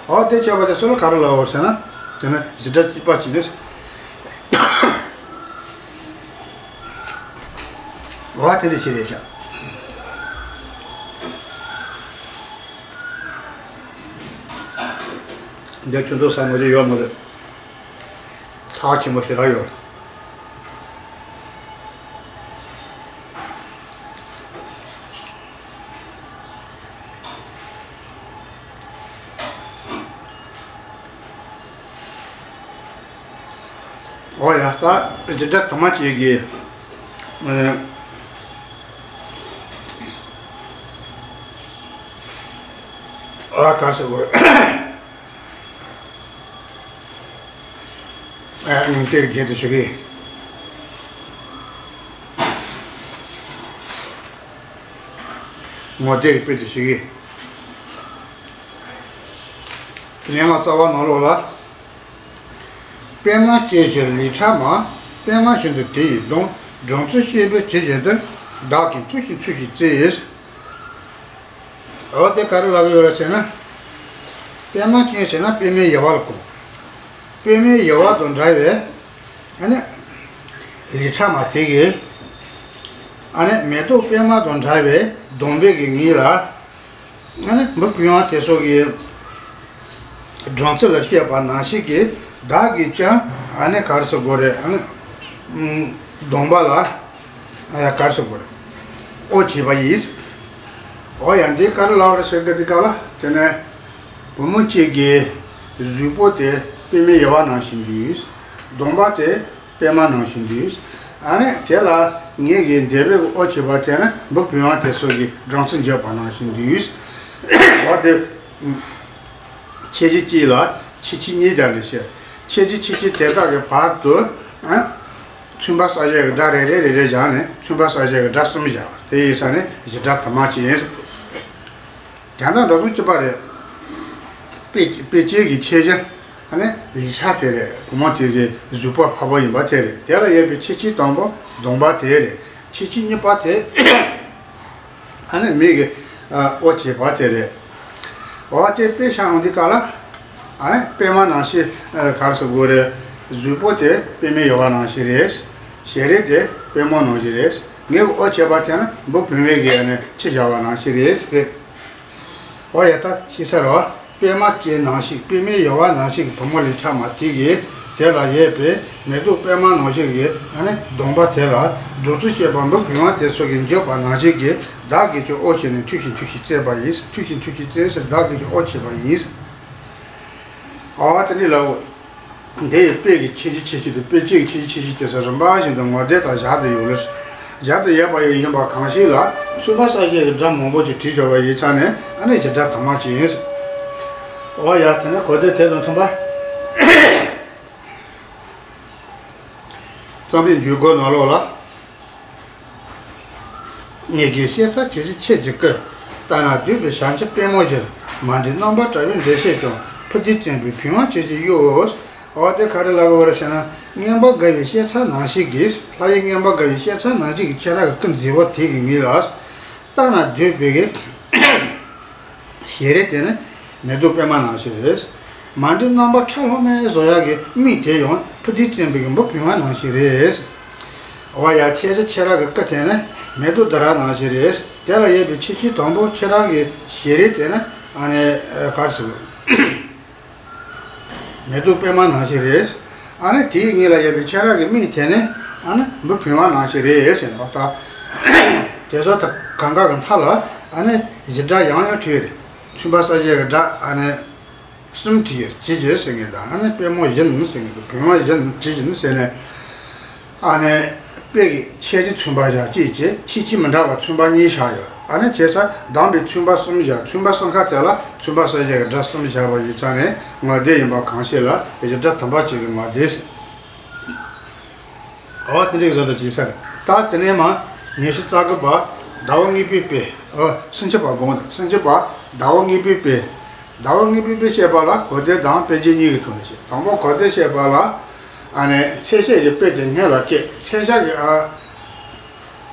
འོ་དེ་བྱས་པ་དེ་ཚོ་ལ་ག་རེ་ལབ་ཡོད་ཟེར་ན། དེ་ནས་བྱེད་སྒྲ་གཅིག་པ་གཅིག་ཡིན། འོ་དེ་འདྲ་ཞིག་རེད་ཤག་འདི་ཁྱོད་ཚོ་ས་ངོ་རེ་ཡོད་མ་རེད། ཚྭ་ཆེན་པོ་ཞེ་དྲག་ཡོད། འོ་ཡ། ད་བྱེད་སྒྲ་དུ་མ་གཅིག་གིས། ཨ་ག་ཟེར་དགོས། ཨ་ངན་གཏེར་རྒྱལ་དུ་ཞུ་གི། ངོ་དེབ་ཀྱི་དཔེ་དེ་ཞིག་གིས། ལན་ལ་རྩ་བ་ནང་ལོགས་ལ། པདྨ་སྐྱེ་ཕྱིར་ལི་ཁྲ་མ། པདྨ་བཞིན་དུ་དེ་ཡི་གདོང་། སྦྲང་རྩི་ཤེས་པའི་ཇི་བཞིན་དུ། བདག་གིས་མཐུ་ཞིང་མཐུ་ཞིང་བརྩེ་ཡིས། འོ་དེ་ག་རེ་ལབ་ཡོད་རེད་ཟེར་ན། པདྨ་སྐྱེ་ཟེར་ན་པདྨའི་ཡལ་བ་ལ་གོ། པདྨའི་ཡལ་བ་དང་འདྲ་བའི། ཨ་ནི། ལི་ཁྲ་མ་དེ་གིས། ཨ་ནི་མེ་ཏོག་པདྨ་དང་འདྲ་བའི་གདོང་པའི་གི་ངོས་ལ། ཨ་ནི་འབུ་བུན་དབང་དེ་ཚོ་གི་སྦྲང་རྩི་ལ་བཤད་པ་ནང་བཞིན་གྱི་བདག་གིས་ཀྱང་ཨ་ནི་ག་རེ་ཟེར་དགོས་རེད། ཨ་ནི་གདོང་པ་ལ་ཨ་ག་རེ་ཟེར་དགོས་རེད། དབུ་བྱས་པ་ཡིན། འོ་ཡ། འདི་ག་རེ་ལབ་རེད་ཟེར་གི་འདི་ག་ལ། དེ་ནས་བུ་མོ་གཅིག་གི་གཟུགས་པོ་དེ་པདྨའི་ཡལ་བ་ནང་བཞིན་དུ། གདོང་པ་དེ་པདྨ་ནང་བཞིན་དུ། ཨ་ནི་དེ་ལ་ངེད་ཀྱིས་འདས་པའི་དབུ་བྱས་པ་དེ་ནི་འབུ་བུན་དབང་དེ་ཚོ་གི་སྦྲང་རྩི་འཇོག་པ་ནང་བཞིན་དུ། འོ་དེ། ཁྱད་གཞི་གཅིག་ལ་ཁྱད་གཞི་གཉིས་སྦྱར་ནས་བཤད། ཁྱད་གཞི་ཁྱད་གཞི་དེ་དག་གི་བར་དུ། ཨ། མཚུངས་པ་གསལ་བྱེད་ཀྱི་སྒྲ་རེ་རེ་རེ་རེ་སྦྱར་ནས་མཚུངས་པ་གསལ་བྱེད་ཀྱི་སྒྲ་གསུམ་སྦྱར་བ་དེ་ཡིན་ས་ནས་བྱེད་སྒྲ་དུ་མ་གཅིག་ཡིན། དོན་དག་འགྲོ་སྟངས་གཅིག་པ་རེད། དཔེ་དཔེ་ཅན་གྱི་ཁྱད་གཞི། ཨ་ནི་ལི་ཁྲ་དེ་རེད། བུ་མོ་དེ་གི་གཟུགས་པོ་ཕལ་པོ་ཡིན་པ་དེ་རེད། དེ་ལ་ཡོད་པའི་ཁྱད་གཞི་དང་པོ་གདོང་པ་དེ་རེད། ཁྱད་གཞི་གཉིས་པ་དེ། ཨ་ནི་མིག་གི་ཨ་དབུ་བྱས་པ་དེ་རེད། འོ་དེ་དཔེ་བཞག་ཡོང་དུས་སྐབས་ལ། ཨ་ནི་པདྨ་ནང་བཞིན། ཨ་ག་རེ་ཟེར་དགོས་རེད། གཟུགས་པོ་དེ་པདྨའི་ཡལ་བ་ནང་བཞིན་རེད། ཞལ་རས་དེ་པདྨ་ནང་བཞིན་རེད། ངའི་དབུ་བྱས་པ་དེ་ནི་འབུ་བུན་པའི་གི་ཨ་ནི་ཁྲི་བཞར་བ་ནང་བཞིན་རེད་ཟེར། འོ་ཡ། ད་ཤེས་ས་རེད་བ། པདྨ་སྐྱེ་ནང་བཞིན། པདྨའི་ཡལ་བ་ནང་བཞིན་གྱི་བུ་མོ་ལི་ཁྲ་མ་དེ་གིས་དེ་ལ་ཡོད་པའི་མེ་ཏོག་པདྨ་ནང་བཞིན་གྱི་ཨ་ནི་གདོང་པ་དེ་ལ་སྦྲང་རྩི་ཤེས་པ་འབུ་བུན་དབང་དེ་ཚོ་གིས་འཇོག་པ་ནང་བཞིན་གྱི་བདག་གིས་ཀྱང་དབུ་བྱས་ནས་མཐུ་ཞིང་མཐུ་ཞིང་བརྩེས་པ་ཡིན། མཐུ་ཞིང་མཐུ་ཞིང་བརྩེ་ཟེར། བདག་གིས་ཀྱང་དབུ་བྱས་པ་ཡིན། འོ་དེ་ནི་ལའོ། འདི་ཡི་དཔེ་གི་ཁྱད་གཞི་ཁྱད་གཞི་དང་དཔེ་བྱད་ཀྱི་ཁྱད་གཞི་ཁྱད་གཞི་དེ་ཚོ་རིམ་པ་བཞིན་དུ་ངོ་དེབ་དང་སྦྱར་ཏེ་ཡོད་རེད། སྦྱར་ཏེ་ཡོད་པ་ཡོད་ཡིན་པ་གང་ཞིག་ལ་མཚུངས་པ་གསལ་བྱེད་ཀྱི་སྒྲ་མང་པོ་ཅིག་བྲིས་ཆོག་པ་ཡིན་ཙང་ནས། ཨ་ནི་བྱེད་སྒྲ་དུ་མ་གཅིག་ཡིན། འོ་ཡ། དེ་ནས་གོ་དེབ་དེ་དང་མཐུན་པ། རྩོམ་རིག་འཇུག་སྒོ་ནང་ལོགས་ལ། ངེད་ཀྱི་ཤེས་ཚད་ཇི་བཞིན་ཁྱེད་ཀྱིས་བསྐུལ། ལྟ་ན་སྡུག་པའི་བྱང་ཆུབ་པད་མོ་བཞིན། མ་འདྲིས་རྣམ་པར་བཀྲ་བའི་འགྲེལ་བཤད་ཀྱང་། ཕུ་དུས་བཙན་པོའི་བུས་དབང་བྱེད་ཅིང་གཡོ། འོ་དེ་ག་རེ་ལབ་དགོས་རེད་ཟེར་ན། རྔན་པ་དགའ་བའི་ཤེས་ཚད་ནང་བཞིན་གྱི། ལྷ་ཡི་རྔན་པ་དགའ་བའི་ཤེས་ཚད་ནང་བཞིན་གྱི་ཁྱེད་རང་གི་སྐུ་མཛེས་པོ་དེ་གི་ངོས་ལ། ལྟ་ན་སྡུག་པའི་གི། ཞལ་རས་དེ་ནི་མེ་ཏོག་པད་མ་ནང་བཞིན་རེད། མ་འདྲིས་རྣམ་པར་ཁྲ་ལྷམ་མེ་བཟོ་ཡག་གི་མིག་དེ་ཡང་ཕུ་དུས་བཙན་པོའི་གི་འབུ་བུན་དབང་ནང་བཞིན་རེད། འོ་ཡ། ཁྱེད་ཚོ་ཁྱེད་རང་གི་སྐུ་དེ་ནི་མེ་ཏོག་ལྡུམ་ར་ནང་བཞིན་རེད། དེ་ལ་ཡོད་པའི་ཁྱད་གཞི་དང་པོ་ཁྱེད་རང་གི་ཞལ་རས་དེ་ནི་ཨ་ནི་ག་རེ་ཟེར། མེ་ཏོག་པད་མ་ནང་བཞིན་རེད། ཨ་ནི་དེའི་ངོས་ལ་ཡོད་པའི་ཁྱེད་རང་གི་མིག་དེ་ནི་ཨ་ནི་འབུ་བུན་དབང་ནང་བཞིན་རེད་ཟེར་ནས། ད་དེ་ཚོ་ད་གང་ག་གི་མཐའ་ལ་ཨ་ནི་བྱེད་སྒྲ་ཡང་ཡང་བྲིས་རེད། མཚུངས་པ་གསལ་བྱེད་ཀྱི་སྒྲ་ཨ་ནི་གསུམ་བྲིས་ཡོད། ཇི་བཞིན་ཟེར་མཁན་དང་། ཨ་ནི་པད་མོ་བཞིན་ཟེར་མཁན་དང་། བུན་དབང་བཞིན་ཇི་བཞིན་ཟེར་ནས། ཨ་ནི་དཔེ་གི་ཁྱད་གཞི་མཚུངས་པ་བཞག་གཅིག་བྱས། ཁྱད་གཞི་མི་འདྲ་བ་མཚུངས་པ་གཉིས་བཞག་ཡོད། ཨ་ནི་བྱས་ཙང་གདམས་པའི་མཚོན་པ་གསུམ་བཞག། མཚོན་པ་གསུམ་ཀ་དེ་ལ་མཚོན་པ་གསལ་བྱེད་ཀྱི་སྒྲ་གསུམ་བཞག་པ་ཡིན་ཙང་ནས་ངག་སྡེ་ཡིན་པ་གང་ཞིག་ལ་ཡི་གེ་སྒྲ་དམ་པ་གཅིག་གི་ངག་སྡེ་ཟེར། འོ་དེ་འདྲའི་བཟོ་འདྲ་ཅིག་ས་རེད། ད་དེ་ནས་མ་ཉི་ཤུ་རྩ་དགུ་པ་ཟླ་བ་དངོས་པོའི་དཔེ། ཨ་སུམ་ཅུ་པ་དགོངས་དང་། སུམ་ཅུ་པ་ཟླ་བ་དངོས་པོའི་དཔེ། ཟླ་བ་དངོས་པོའི་དཔེ་བཤད་པ་ལ་གོ་བདེ་དང་དཔེ་བརྗོད་གཉིས་ཀྱི་ཐོག་ནས་བཤད། དང་པོ་གོ་བདེ་བཤད་པ་ལ་ཨ་ནི་ཚེས་ཤད་ཀྱི་དཔེ་དེ་སྔོན་ལ་བཀལ། ཚེས་ཞག་གི་ཨ་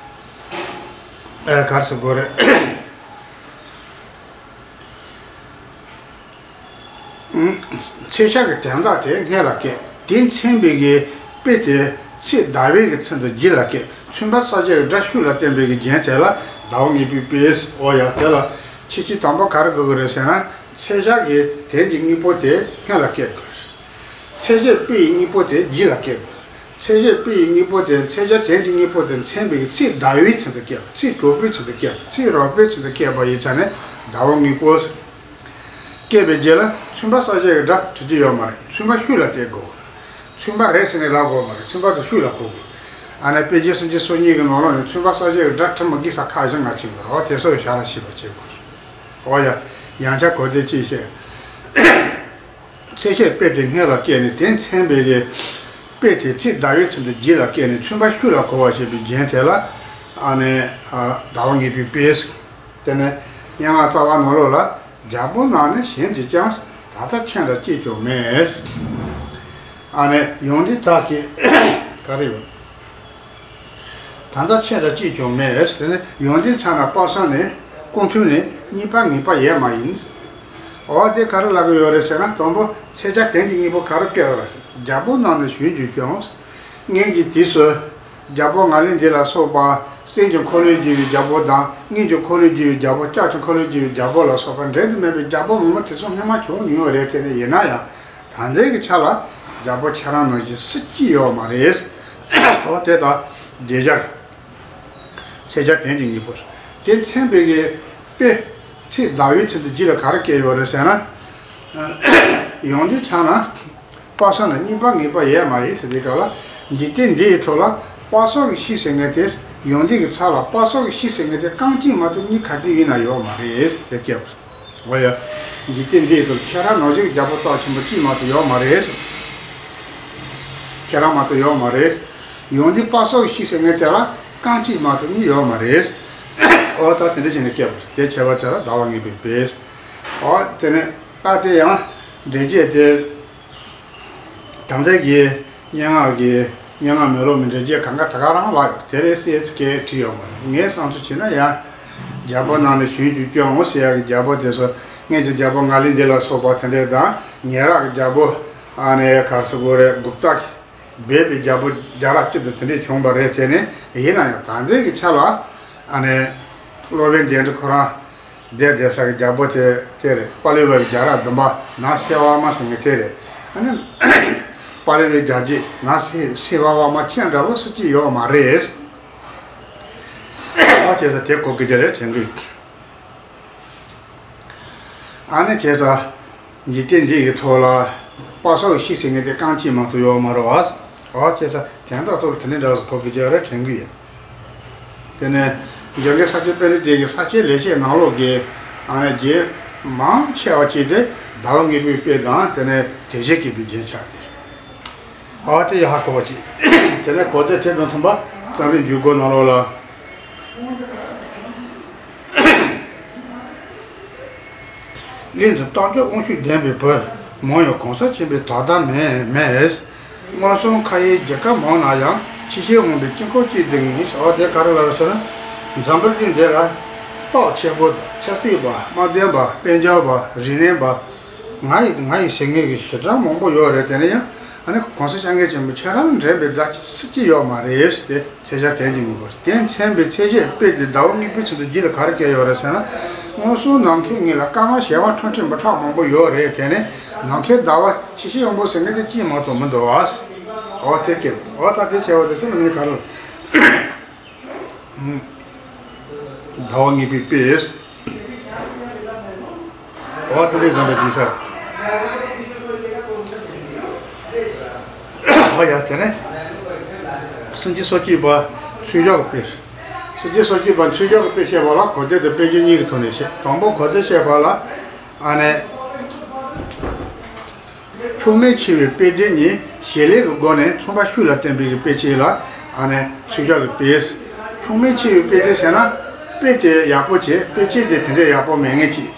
ཨ་ག་རེ་ཟེར་དགོས་རེད། ཚེས་ཞག་གི་དོན་དག་དེ་སྔོན་ལ་བཀལ། དེ་མཚོན་པའི་གི་དཔེ་དེ་ཚེས་ཟླ་བའི་གི་ཚུལ་དུ་རྒྱུད་ལ་བཀལ། མཚོན་པ་གསལ་བྱེད་ཀྱི་སྒྲ་ཤུགས་ལ་བསྟན་པའི་གི་རྒྱན་དེ་ལ་ཟླ་བ་དངོས་པོའི་དཔེ། འོ་ཡ། དེ་ལ་ཁྱད་ཆོས་དང་པོ་ག་རེ་དགོས་ཀྱི་རེད་ཟེར་ན། ཚེས་ཞག་གི་དོན་གྱི་དངོས་པོ་དེ་སྔོན་ལ་བཀལ་དགོས། ཚེས་ཞག་དཔེ་ཡི་དངོས་པོ་དེ་རྒྱུད་ལ་བཀལ་དགོས། ཚེས་ཞག་དཔེ་ཡི་དངོས་པོ་དེ། ཚེས་ཞག་དོན་གྱི་དངོས་པོ་དེ་མཚོན་པའི་གི་ཚེས་ཟླ་བའི་ཚུལ་དུ་བཀལ། ཚེས་གྲོགས་པོའི་ཚུལ་དུ་བཀལ། ཚེས་རོགས་པའི་ཚུལ་དུ་བཀལ་པ་ཡིན་ཙང་ནས་ཟླ་བ་དངོས་པོ། བཀལ་བའི་རྗེས་ལ་མཚོན་པ་གསལ་བྱེད་ཀྱི་སྒྲ་འབྲི་རྒྱུ་ཡོད་མ་རེད། མཚོན་པ་ཤུགས་ལ་བསྟན་དགོས། མཚོན་པ་རེད་ཟེར་ནས་ལབ་དགོས་མ་རེད། མཚོན་པ་དེ་ཤུགས་ལ་གོ་དགོས། ཨ་ནི་དཔེ་རྒྱན་སུམ་ཅུ་སོ་གཉིས་ཀྱི་ནང་ལོགས་ནས་མཚོན་པ་གསལ་བྱེད་ཀྱི་སྒྲ་འབྲི་མི་དགོས་ས་ཁག་ཅིག་ང་ཅིག་མི་རོགས་དེ་ཚོ་ཞར་ལ་ཤེས་པ་བྱེད་དགོས། འོ་ཡ། ཡང་བསྐྱར་གོ་བདེ་ཅིག་བཤད། ཚེས་ཞག་དཔེ་དེ་སྔོན་ལ་བཀལ་ནས་དེ་མཚོན་པའི་གི་དཔེ་དེ་ཚེས་ཟླ་བའི་ཚུལ་དུ་རྒྱུད་ལ་བཀལ་ནས་མཚོན་པ་ཤུགས་ལ་གོ་བ་བྱེད་པའི་རྒྱན་དེ་ལ་ཨ་ནི་ཟླ་བ་དངོས་པོའི་དཔེ། དེ་ནས་སྙན་ངག་རྩ་བ་ནང་ལོགས་ལ། རྒྱལ་པོ་རྣམས་ནི་གཞན་གྱིས་ཀྱང་། ད་ལྟ་ཁྱེད་འདྲ་གཅིག་ཀྱང་མེད། ཨ་ནི་ཡོན་ཏན་དག་གི་ག་རེ་ཡོད། ད་ལྟ་ཁྱེད་འདྲ་གཅིག་ཀྱང་མེད། དེ་ནི་ཡོན་ཏན་ཚང་ན་དཔག་བསམ་ནི་ཀུན་མཐུན་ནི་གཉིས་པ་ངེས་པ་ཡོད་མ་ཡིན། འོ་དེ་ག་རེ་ལབ་ཀྱི་ཡོད་རེད་ཟེར་ན། དང་པོ་ཚེས་ཞག་དོན་གྱི་དངོས་པོ་ག་རེ་བཀལ་བ་རེད། རྒྱལ་པོ་རྣམས་ནི་གཞན་གྱིས་ཀྱང་། སྔོན་གྱི་དུས་སུ། རྒྱལ་པོ་ང་ལི་འདི་ལ་སོགས་པ་སེམས་ཀྱི་འཁོར་ལོས་སྒྱུར་བའི་རྒྱལ་པོ་དང་། སྔོན་གྱི་འཁོར་ལོས་སྒྱུར་བའི་རྒྱལ་པོ། སྐྱབས་ཀྱི་འཁོར་ལོས་སྒྱུར་བའི་རྒྱལ་པོ་ལ་སོགས་པ་འབྲལ་དུ་མེད་པའི་རྒྱལ་པོ་མང་པོ་དེ་ཚོ་སྔོན་མ་བྱུང་མྱོང་རེད། དེ་ནི་ཡིན་ན་ཡང་ད་ལྟའི་གི་ཆ་ལ་རྒྱལ་པོ་ཁྱེད་རང་ནང་བཞིན་སུ་གཅིག་ཡོད་མ་རེད། འོ་དེ་དང་རྗེས་ཆགས་ཚེས་ཞག་དོན་གྱི་དངོས་པོ་དེ་མཚོན་པའི་གི་དཔེ་ཚེས་ཟླ་བའི་ཚུལ་དུ་རྒྱུད་ལ་ག་རེ་བཀལ་ཡོད་རེད་ཟེར་ན། ཡོན་ཏན་ཚང་ན། དཔག་བསམ་ལ་གཉིས་པ་ངེས་པ་ཡོད་མ་ཡིན་ཟེར་དུས་སྐབས་ལ། འཇིག་རྟེན་འདི་ཡི་ཐོག་ལ་དཔག་བསམ་གྱི་གཤིས་ཟེར་མཁན་དེ། ཡོན་ཏན་གྱི་ཚབ་ལ་དཔག་བསམ་གྱི་གཤིས་ཟེར་མཁན་དེ་རྐང་གཅིག་མ་གཏོགས་གཉིས་ག་དུས་ཡིན་ན་ཡོད་མ་རེད་དེ་སྐད། འོ་ཡ། འཇིག་རྟེན་འདི་ཡི་ཐོག་ཁྱེད་རང་ནང་བཞིན་རྒྱལ་པོ་སྟོབས་ཆེན་པོ་གཅིག་མ་གཏོགས་ཡོད་མ་རེད། ཁྱེད་རང་མ་གཏོགས་ཡོད་མ་རེད། ཡོན་ཏན་དཔག་བསམ་གྱི་གཤིས་ཟེར་མཁན་དེ་ལ་རྐང་གཅིག་མ་གཏོགས་གཉིས་ཡོད་མ་རེད། འོ་ད་དེ་འདྲ་བྱས་ནས་སྐད་དེ་བྱས་པ་ཚོ་ལ་ཟླ་བ་ངེས་པའི་དཔེ། འོ་དེ་ནས་ད་དེ་ཡང་འགྲེལ་བྱེད་དེ། ད་ལྟའི་གི་སྙན་ངག་གི་སྙན་ངག་མེ་ལོང་མའི་འགྲེལ་བྱེད་གང་ག་ད་ག་རང་ལ་དེ་རེད་ཟེར་ཚིག་གི་བྲིས་ཡོད་མ་རེད། ངས་བསམ་ཚུལ་བྱས་ན་ཡང་རྒྱལ་པོ་རྣམས་ནི་གཞན་གྱིས་ཀྱང་ཟེར་ཡག་གི་རྒྱལ་པོ་དེ་ཚོ་སྔོན་གྱི་རྒྱལ་པོ་ང་ལི་འདི་ལ་སོགས་པ་དེ་འདྲས་དང་། ཉེ་རབས་ཀྱི་རྒྱལ་པོ་ཨ་ནི་ག་རེ་ཟེར་དགོས་རེད། གུཔྟ་གིས་སྦས་པའི་རྒྱལ་པོ་བརྒྱ་ར་གཅིག་ཏུ་དེ་འདྲས་བྱུང་བ་རེད། དེ་ནི་ཡིན་ན་ཡང་ད་ལྟའི་གི་ཆ་ལ་ཨ་ནི་སློབ་དཔོན་དཎྜི་ཁོ་རང་བསྡད་བསྡད་ས་གི་རྒྱལ་པོ་དེ་དེ་རེད། པཱ་ལི་བའི་བརྒྱ་ར་བདུན་པ་ན་སེ་བ་མ་ཟེར་མཁན་དེ་རེད། ཨ་ནི་པཱ་ལི་བའི་རྒྱལ་རྒྱུད་ན་སེ་སེ་བ་བ་མ་ཁྱེད་འདྲ་བོ་སུ་གཅིག་ཡོད་མ་རེད། ཨ་བྱས་ཙང་དེ་གོ་གི་ཅི་རེད་དྲན་གི། ཨ་ནི་བྱས་ཙང་འཇིག་རྟེན་འདི་ཡི་ཐོག་ལ་དཔག་བསམ་གྱི་གཤིས་ཟེར་མཁན་དེ་རྐང་གཅིག་མ་གཏོགས་ཡོད་མ་རེད་བ། ཨོ་བྱས་ཙང་དོན་དག་ཐོག་ལ་དེ་ནས་འདྲ་བོ་གོ་གི་ཅི་རེད་དྲན་གི་ཡོད། དེ་ནས་འཇམ་མགོན་ས་སྐྱ་པཎྜི་ཏ་གི་ས་སྐྱའི་ལེགས་བཤད་ནང་ལོགས་ཀྱི་ཨ་ནི་རྗེ་མང་ཆེ་བ་ཅིག་དེ་ཟླ་བ་དངོས་པོའི་དཔེ་དང་དེ་ནས་དེ་བཞིན་སྐྱེས་པའི་རྒྱན་ཆ་དེ། ཨ་དེ་ཡང་ཧ་གོ་བ་ཅིག། དེ་ནས་གོ་བདེ་དེ་དང་མཐུན་པ་བརྩམས་པའི་འཇུག་སྒོ་ནང་ལོགས་ལ། གླིང་དུ་རྟགས་འཇུག་དབང་ཕྱུག་ལྡན་པའི་བུ། མང་ཡང་གང་ཟག་ཆེན་པོའི་དག་ཟླ་མེད་མེད། མངོན་སུམ་ཁ་ཡི་རྒྱལ་ཁབ་མང་ན་ཡང་། ཆེ་ཤོས་འོང་བའི་དཀྱིལ་འཁོར་གཅིག་འདི་ཉིད། འོ་དེ་ག་རེ་ལབ་རེད་ཟེར་ན། འཛམ་བུ་གླིང་འདི་ལ་རྟགས་ཆེན་པོ་དང་ཆབ་སྲིད་པ། དམག་དོན་པ། དཔལ་འབྱོར་པ། རིག་གནས་པ། ང་ཡི་ང་ཡི་ཟེར་མཁན་གྱི་ཞེ་དྲག་མང་པོ་ཡོད་རེད། དེ་ནས་ཡང་ཨ་ནི་གོང་ས་སྐྱབས་མགོན་ཆེན་པོ་ཁྱེད་རང་འདྲ་བོ་ཟླ་གཅིག་སུ་གཅིག་ཡོད་མ་རེད་ཟེར་ཏེ། ཚེས་ཞག་དོན་གྱི་དངོས་པོ། དེ་མཚོན་པའི་ཚེས་ཞག་དཔེ་དེ་ཟླ་བ་དངོས་པོའི་ཚུལ་དུ་རྒྱུད་ལ་ག་རེ་བཀལ་ཡོད་རེད་ཟེར་ན། མངོན་སུམ་ནམ་མཁའི་ངོས་ལ་སྐར་མ་བྱེ་བ་ཁྲི་ཁྲི་འབུམ་ཕྲག་མང་པོ་ཡོད་རེད། དེ་ནས་ནམ་མཁའི་ཟླ་བ་ཆེ་ཤོས་ཡོང་པོ་ཟེར་མཁན་དེ་གཅིག་མ་གཏོགས་མི་འདུག་བ། འོ་དེ་སྐད། འོ་ད་དེ་བྱས་པ་དེ་ཚོ་ནི་ངས་ག་རེ། ཟླ་བ་དངོས་པོའི་དཔེ། འོ་དེ་འདྲའི་བཟོ་འདྲ་ཅིག་ས། འོ་ཡ་དེ་ནས་སུམ་ཅུ་སོ་གཅིག་པ་ཚུལ་འཇོག་གི་དཔེ། ཚིགས་བཅད་སོ་གཅིག་པ་ཚུལ་འཆོས་ཀྱི་དཔེ་བཤད་པ་ལ་གོ་དོན་དང་དཔེ་རྒྱན་གཉིས་ཀྱི་ཐོག་ནས་བཤད། དང་པོ་གོ་དོན་བཤད་པ་ལ། ཨ་ནི། མཆོག་དམན་ཆེ་བའི་དཔེ་དེ་ཉིད་བྱེད་ལས་ཀྱི་སྒོ་ནས་མཚུངས་པ་ཤུགས་ལ་བསྟན་པའི་གི་དཔེ་ཅན་ལ་ཨ་ནི་ཚུལ་འཆོས་ཀྱི་དཔེ། མཆོག་དམན་ཆེ་བའི་དཔེ་དེ་ཟེར་ན། དཔེ་དེ་ཡག་པོ་བྱས། དཔེ་ཅན་དེ་དེ་འདྲའི་ཡག་པོ་མེད་ངེས་ཀྱི།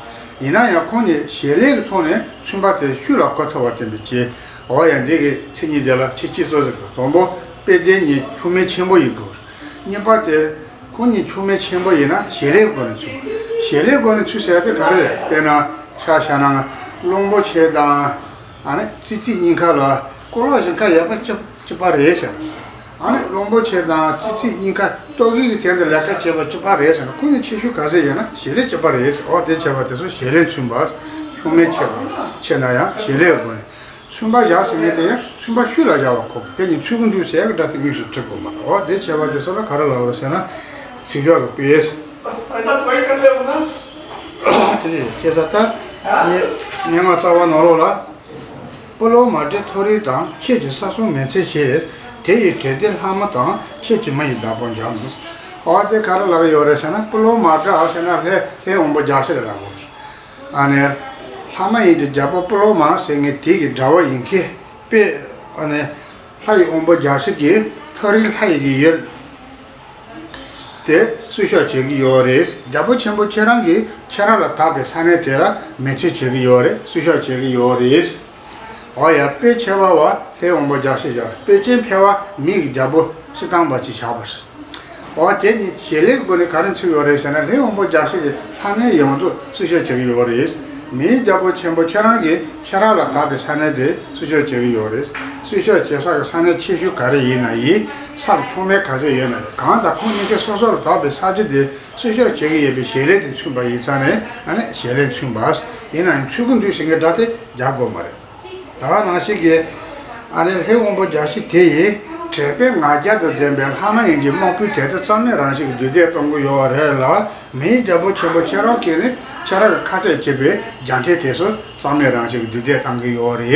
ཡིན་ན་ཡང་ཁོང་ཉིད་བྱེད་ལས་ཀྱི་ཐོག་ནས་མཚུངས་པ་དེ་ཤུགས་ལ་གོ་ཐུབ་པ་བསྟན་པའི་ཕྱིར། འོ་ཡ། འདི་གི་མཚན་ཉིད་དེ་ལ་ཚིགས་བཅད་སོ་གཅིག་གི། དང་པོ་དཔེ་དེ་ཉིད་མཆོག་དམན་ཆེན་པོ་ཡིན་དགོས། གཉིས་པ་དེ། ཁོང་ཉིད་མཆོག་དམན་ཆེན་པོ་ཡིན་ན་བྱེད་ལས་སྒོ་ནས་མཚུངས། བྱེད་ལས་སྒོ་ནས་མཚུངས་ཟེར་ཡ་དེ་ག་རེ་རེད། དཔེར་ན་ཆ་བཞག་ན་གླང་པོ་ཆེ་དང་ཨ་ནི་ཙི་ཙི་གཉིས་ཀ་ལ་ཀོ་ལོ་བཞིན་ཁ་ཡོད་པ་གཅིག་གཅིག་པ་རེད་ཟེར། ཨ་ནི་གླང་པོ་ཆེ་དང་ཙི་ཙི་གཉིས་ཀ་ལྟོ་གོས་ཀྱི་དོན་དུ་ལས་ཀ་བྱེད་པ་གཅིག་པ་རེད་ཟེར་ན། ཁོང་ཉིད་ཁྱད་ཆོས་ག་ཚོད་ཡོད་ན་བྱེད་ལས་གཅིག་པ་རེད་ཟེར། འོ་དེ་བྱས་པ་དེ་ཚོ་བྱེད་ལས་མཚུངས་པ། མཆོག་དམན་ཆེ་བ་ཆེ་ན་ཡང་བྱེད་ལས་སྒོ་ནས། མཚུངས་པ་བཞག་ཟེར་མཁན་དེ་ཡང་མཚུངས་པ་ཤུགས་ལ་བཞག་པ་གོ་དགོས། དེ་ཉིད་ཚུལ་གྱིས་འདུག་ཟེར་གྱི་སྒྲ་དེ་དངོས་སུ་འབྲི་དགོས་མ་རེད། འོ་དེ་བྱས་པ་དེ་ཚོ་ལ་ག་རེ་ལབ་རེད་ཟེར་ན། ཚུལ་འཆོས་ཀྱི་དཔེ། དེ་ནས་ཁྱེད་ས་ད་ངས་སྙན་ངག་རྩ་བ་ནང་ལོགས་ལ། སྤུ་ལོང་མ་འདྲེས་མཐོ་རིས་དང་། ཁྱེད་ཀྱི་ས་གསུམ་མི་འཚལ་ཕྱིར། དེ་ཡི་གྲས་འདི་ལྷ་མོ་དང་། ཁྱེད་ཀྱི་མི་ཡི་བདག་པོ་འཇམ། འོ་དེ་ག་རེ་ལབ་ཀྱི་ཡོད་རེད་ཟེར་ན། སྤུ་ལོང་མ་འདྲེས་ཟེར་ན་ལྷའི་ལྷའི་དབང་པོ་བརྒྱད་ཅུ་རེད་ལབ་དགོས། ཨ་ནི། ལྷ་མ་ཡིན་གྱི་རྒྱལ་པོ་སྤུ་ལོང་མ་ཟེར་མཁན་དེ་གི་དགྲ་བོ་ཡིན་མཁན་དཔེ། ཨ་ནི། ལྷ་ཡི་དབང་པོ་བརྒྱད་ཅུ་གིས་མཐོ་རིས་ལྷ་ཡི་གི་ཡུལ་དེ་བསུ་གཤེགས་བྱེད་ཀྱི་ཡོད་རེད། རྒྱལ་པོ་ཆེན་པོ་ཁྱེད་རང་གིས་ཁྱེད་རང་ལ་དག་པའི་ས་གནས་དེ་ལ་མེལ་ཚེ་བྱེད་ཀྱི་ཡོད་རེད། བསུ་གཤེགས་བྱེད་ཀྱི་ཡོད་རེད། འོ་ཡ། དཔེ་ཁྱད་པར་བ་ལྷའི་དབང་པོ་བརྒྱད་ཅུ་བཞག་དཔེ་ཅན་ཕལ་པ་མི་ཡི་རྒྱལ་པོ་སྤྱིར་བཏང་པ་ཅིག་བཞག་པ་རེད། འོ་དེ་ནི་བྱེད་ལས་སྒོ་ནས་ག་རེ་མཚོན་ཡོད་རེད་ཟེར་ན། ལྷའི་དབང་པོ་བརྒྱད་ཅུ་གིས་ལྷ་གནས་ཡོངས་རྫོགས་བསུ་གཤེགས་བྱེད་ཀྱི་ཡོད་རེད། མིའི་རྒྱལ་པོ་ཆེན་པོ་ཁྱེད་རང་གིས་ཁྱེད་རང་ལ་དག་པའི་ས་གནས་དེ་བསུ་གཤེགས་བྱེད་ཀྱི་ཡོད་རེད། བསུ་གཤེགས་བྱེད་ས་གི་ས་གནས་ཆེ་ཤོས་ག་རེ་ཡིན་ན་ཡིན། སར་མཆོག་དམན་ག་ཚོད་ཡོད་ན་ཡིན། གང་ལྟར་ཁོང་གཉིས་ཀས་སོ་སོ་ལ་དག་པའི་ས་གཞི་དེ་བསུ་གཤེགས་བྱེད་ཀྱི་ཡོད་པའི་བྱེད་ལས་དེ་མཚོན་པ་ཡིན་ཙང་ནས། ཨ་ནི་བྱེད་ལས་མཚོན་པ། ཡིན་ན་ཡང་ཚུལ་གྱིས་འདུག་ཟེར་མཁན་སྒྲ་དེ་རྒྱག་དགོས་མ་རེད། ད་ག་ནང་བཞིན་གྱི། ཨ་ནི་ལྷའི་དབང་པོ་བརྒྱད་ཅུ་དེ་ཡིས་དྲེགས་པའི་ང་རྒྱལ་དང་ལྡན་པའི་ལྷ་མ་ཡིན་གྱི་དམག་དཔུང་དེ་དག་རྩ་མེད་རང་བཞིན་གྱིས་འདུས་སྡོད་གཏོང་གི་ཡོད་རེད་ལ། མིའི་རྒྱལ་པོ་ཆེན་པོ་ཁྱེད་རང་གིས་ནི་ཁྱེད་རང་གི་ཁ་གཏད་བྱས་པའི་རྒྱལ་ཕྲན་དེ་ཚོ་རྩ་མེད་རང་བཞིན་གྱིས་འདུས་སྡོད་གཏང་གི་ཡོད་རེད།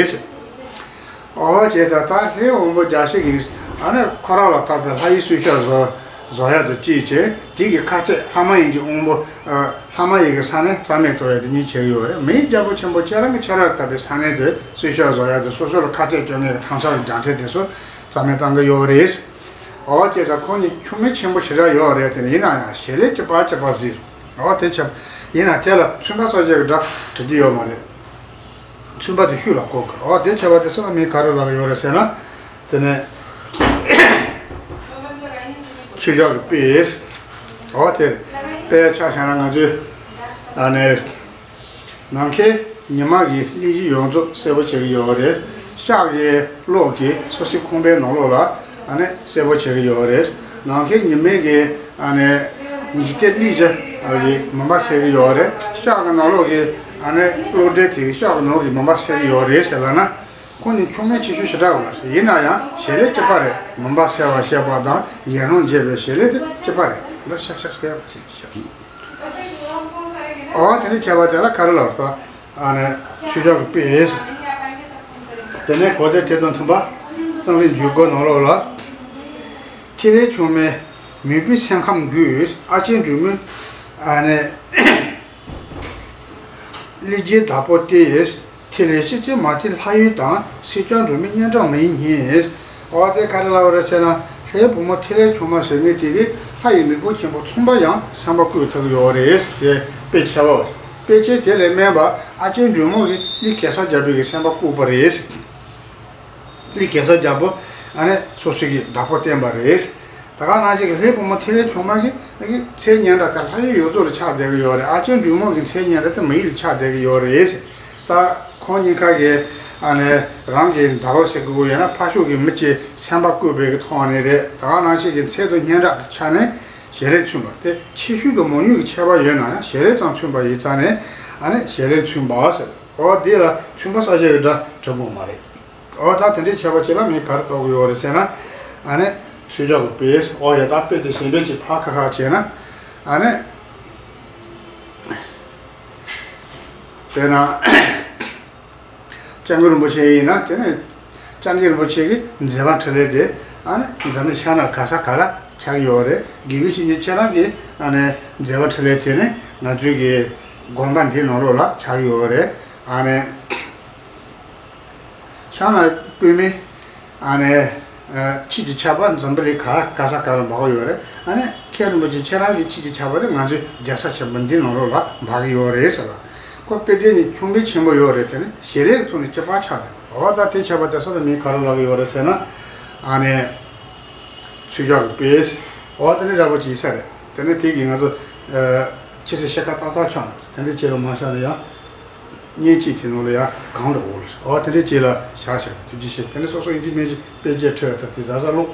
འོ་བྱས་ཙང་ད་ལྷའི་དབང་པོ་བརྒྱད་ཅུ་གིས་ཨ་ནི་ཁོ་རང་ལ་དག་པའི་ལྷ་ཡི་བསུ་གཤེགས་བཟོ་བཟོ་ཡ་དང་གཅིག་བྱས། དེ་གི་ཁ་གཏད་ལྷ་མ་ཡིན་གྱི་དབང་པོ། ཨ། ལྷ་མ་ཡིན་གྱི་ས་གནས་རྩ་མེད་གཏོང་ཡ་དེ་གཉིས་བྱེད་ཀྱི་ཡོད་རེད། མིའི་རྒྱལ་པོ་ཆེན་པོ་ཁྱེད་རང་གིས་ཁྱེད་རང་ལ་དག་པའི་ས་གནས་དེ་བསུ་གཤེགས་བཟོ་ཡ་དེ། སོ་སོ་ལ་ཁ་གཏད་གཅོག་མཁན་གྱི་ཐང་ས་གི་རྒྱལ་ཕྲན་དེ་ཚོ་རྩ་མེད་གཏང་གི་ཡོད་རེད། འོ་བྱས་ཙང་ཁོང་གཉིས་མཆོག་དམན་ཆེན་པོ་ཞེ་དྲག་ཡོད་རེད། དེ་ནི་ཡིན་ན་ཡང་བྱེད་ལས་གཅིག་པ་གཅིག་པ་ཟེར། འོ་དེ་ཆགས། ཡིན་ན་དེ་ལ་མཚུངས་པ་གསལ་བྱེད་ཀྱི་སྒྲ་འབྲི་རྒྱུ་ཡོད་མ་རེད། མཚུངས་པ་དེ་ཤུགས་ལ་གོ་དགོས། འོ་དེ་བྱས་པ་དེ་ཚོ་ལ་མིས་ག་རེ་ལབ་ཀྱི་ཡོད་རེད་ཟེར་ན། དེ་ནས་ཚུལ་འཆོས་ཀྱི་དཔེ། འོ་དེ་རེད། དཔེ་ཆ་བཞག་ན་ང་ཚོས་ཨ་ནི། ནམ་མཁའི་ཉི་མ་གིས་གླིང་བཞི་ཡོངས་རྫོགས་སེར་པོ་བྱེད་ཀྱི་ཡོད་རེད། ཤར་གྱི་གློག་གིས་སོ་སོའི་ཁང་པའི་ནང་ལོགས་ལ་ཨ་ནི་སེར་པོ་བྱེད་ཀྱི་ཡོད་རེད། ནམ་མཁའི་ཉི་མ་གིས་ཨ་ནི་འཇིག་རྟེན་གླིང་བཞི་གི་མུན་པ་སེལ་གྱི་ཡོད་རེད། ཤར་གྱི་ནང་ལོགས་ཀྱི་ཨ་ནི་གློག་སྒྲོན་དེ་གིས་ཤར་གྱི་ནང་གི་མུན་པ་སེལ་གྱི་ཡོད་རེད་ཟེར་ལབ་ན། ཁོང་གཉིས་མཆོག་དམན་ཆེ་ཤོས་ཞེ་དྲག་ཡོད་རེད། ཡིན་ན་ཡང་བྱེད་ལས་གཅིག་པ་རེད། མུན་པ་སེལ་བར་བྱེད་པ་དང་ཡན་ལག་འབྱེད་པའི་བྱེད་ལས་དེ་གཅིག་པ་རེད། འདི་ཤག་ཤག་ཤག་ཡག་པོ་ཞིག་བྱས། འོ་དེ་ནས་བྱས་པ་དེ་ལ་ག་རེ་ལབ་ཟེར། ཨ་ནི་ཚུལ་འཆོས་ཀྱི་དཔེ། དེ་ནས་གོ་དོན་དེ་དང་མཐུན་པ་རྩོམ་རིག་འཇུག་སྒོ་ནང་ལོགས་ལ། ཐིག་ལེ་མཆོག་དམན་མོས་པའི་སེམས་ཁམས་ཀྱིས། ཨ་ཅེ་འབྲུག་མོའི་ཨ་ནི་ལས་ཀྱི་བདག་པོ་སྟེ། ཐིག་ལེ་ཤེས་བྱའི་མ་ཐིག་ལྷ་ཡུལ་དང་། སེར་སྐྱ་འབྲུག་མོའི་སྙན་གྲགས་མི་ཡི་སྙན། འོ་དེ་ག་རེ་ལབ་པ་རེད་ཟེར་ན། ལྷའི་བུ་མོ་ཐིག་ལེ་མཆོག་དམན་ཟེར་མཁན་དེ་གིས་ལྷ་ཡི་མེས་པོ་ཆེན་པོ་ཚངས་པ་ཡང་སེམས་པ་བཀུག་ཐུབ་ཀྱི་ཡོད་རེད་ཞེས་དཔེ་ཁྱད་པར། དཔེ་ཅན་དེ་ལས་སྨན་པ་ཨ་ཅེ་འབྲུག་མོ་གིས་གླིང་གེ་སར་རྒྱལ་པོའི་གི་སེམས་པ་བཀུག་པ་རེད། གླིང་གེ་སར་རྒྱལ་པོ་ཨ་ནི་སོ་སོ་གི་བདག་པོ་བསྟན་པ་རེད། ད་ག་ནང་བཞིན་གྱི་ལྷའི་བུ་མོ་ཐིག་ལེ་མཆོག་དམན་གྱི་གི་མཚན་སྙན་གྲགས་དེ་ལྷ་ཡུལ་ཡོངས་རྫོགས་ལ་ཁྱབ་བསྡད་ཀྱི་ཡོད་རེད། ཨ་ཅེ་འབྲུག་མོ་གི་མཚན་སྙན་གྲགས་དེ་མི་ཡུལ་ལ་ཁྱབ་བསྡད་ཀྱི་ཡོད་རེད། ད་ཁོང་གཉིས་ཀ་གིས་ཨ་ནི་རང་གི་མཛའ་བོ་ཟེར་དགོས་ཀྱི་ཡོད་ན་ཕར་ཕྱོགས་ཀྱི་མི་གཅིག་སེམས་པ་བཀུག་པའི་གི་ཐོག་ནས་རེད། ད་ག་ནང་བཞིན་གྱི་མཚན་དང་སྙན་གྲགས་ཀྱི་ཆ་ནས་བྱེད་ལས་མཚུངས་པ་དེ་ཆེ་ཤོས་དང་མང་ཉུང་གི་ཁྱད་པར་ཡོད་ན་ཡང་བྱེད་ལས་ཙམ་མཚུངས་པ་ཡིན་ཙང་ནས་ཨ་ནི་བྱེད་ལས་མཚུངས་པ་ཟེར། འོ་འདི་ལ་མཚུངས་པ་གསལ་བྱེད་ཀྱི་སྒྲ་འབྲི་དགོས་མ་རེད། འོ་ད་དེ་འདྲའི་ཁྱད་པར་ཅིག་ལ་མིས་ག་རེ་རྟོགས་ཀྱི་ཡོད་རེད་ཟེར་ན། ཨ་ནི་ཚུལ་འཆོས་ཀྱི་དཔེ། འོ་ཡ། ད་དཔེ་དེ་གཞན་དཔེ་ཅིག་ཕར་ཁ་ཁ་བྱས་ན། ཨ་ནི་དཔེར་ན་སྐྱབས་མགོན་རིན་པོ་ཆེ་ཡིན་ན། དེ་ནི་སྐྱབས་མགོན་རིན་པོ་ཆེ་གི་མཛད་པ་འཕྲིན་ལས་དེ་ཨ་ནི་འཛམ་གླིང་ཤར་ནུབ་ག་ས་ག་ལ་ཁྱབ་ ཆགས་ཡོད་རེད། དགེ་བའི་བཤེས་གཉེན་ཁྱེད་རང་གི་ཨ་ནི་མཛད་པ་འཕྲིན་ལས་དེ་ནི་ང་ཚོའི་གི་དགོན་པ་འདི་ནང་ལོགས་ལ་ཆགས་ཡོད་རེད། ཨ་ནི་ཤང་ལ་པུས་མོ་ཨ་ནི་ཁྱེད་ཀྱི་ཆར་པ་འཛམ་བུ་གླིང་ག་ག་ས་ག་ལ་འབབ་ཡོད་རེད། ཨ་ནི་མཁན་རིན་པོ་ཆེ་ཁྱེད་རང་གི་ཁྱེད་ཀྱི་ཆར་པ་དེ་ང་ཚོའི་རྒྱལ་ས་ཆེན་པོ་འདི་ནང་ལོགས་ལ་འབབ་ཀྱི་ཡོད་རེད་ཟེར་ལ། ཁོ་དཔེ་དེ་ནི་ཁྱུང་པོའི་ཆེན་པོ་ཡོད་རེད། དེ་ནི་ཞལ་རས་ཀྱི་ཐོག་ནས་གཅིག་པ་ཆགས་ཏེ། འོ་ད་དེ་ཆགས་པ་དེ་ཚོ་ལ་མིང་ག་རེ་ལབ་ཀྱི་ཡོད་རེད་ཟེར་ན། ཨ་ནི་ཆོས་ཕྱོགས་ཀྱི་དཔེ། འོ་དེ་ནི་ར་བོ་ཅི་ས་རེད། དེ་ནི་དེ་གི་ང་ཚོ་ཨ་ཕྱི་སེ་ཤ་ཁ་ཏག་ཏག་ཆགས་འདུག་དེ་འདྲ་བྱས་ལ་མ་ཤ་ལ་ཡང་། བརྙན་གཅིག་དེ་ནང་ལ་ཡང་གང་འདྲ་འོ་ལ། འོ་དེ་འདྲ་བྱས་ལ་བཞག་བཞག་དུས་ཀྱི་ཤེས། དེ་ནི་སོ་སོ་ཡིན་གཅིག་མིན་གཅིག་དཔེ་ཆ་ཁྲོད་དུ་དེ་ཟ་ཟ་ཀློག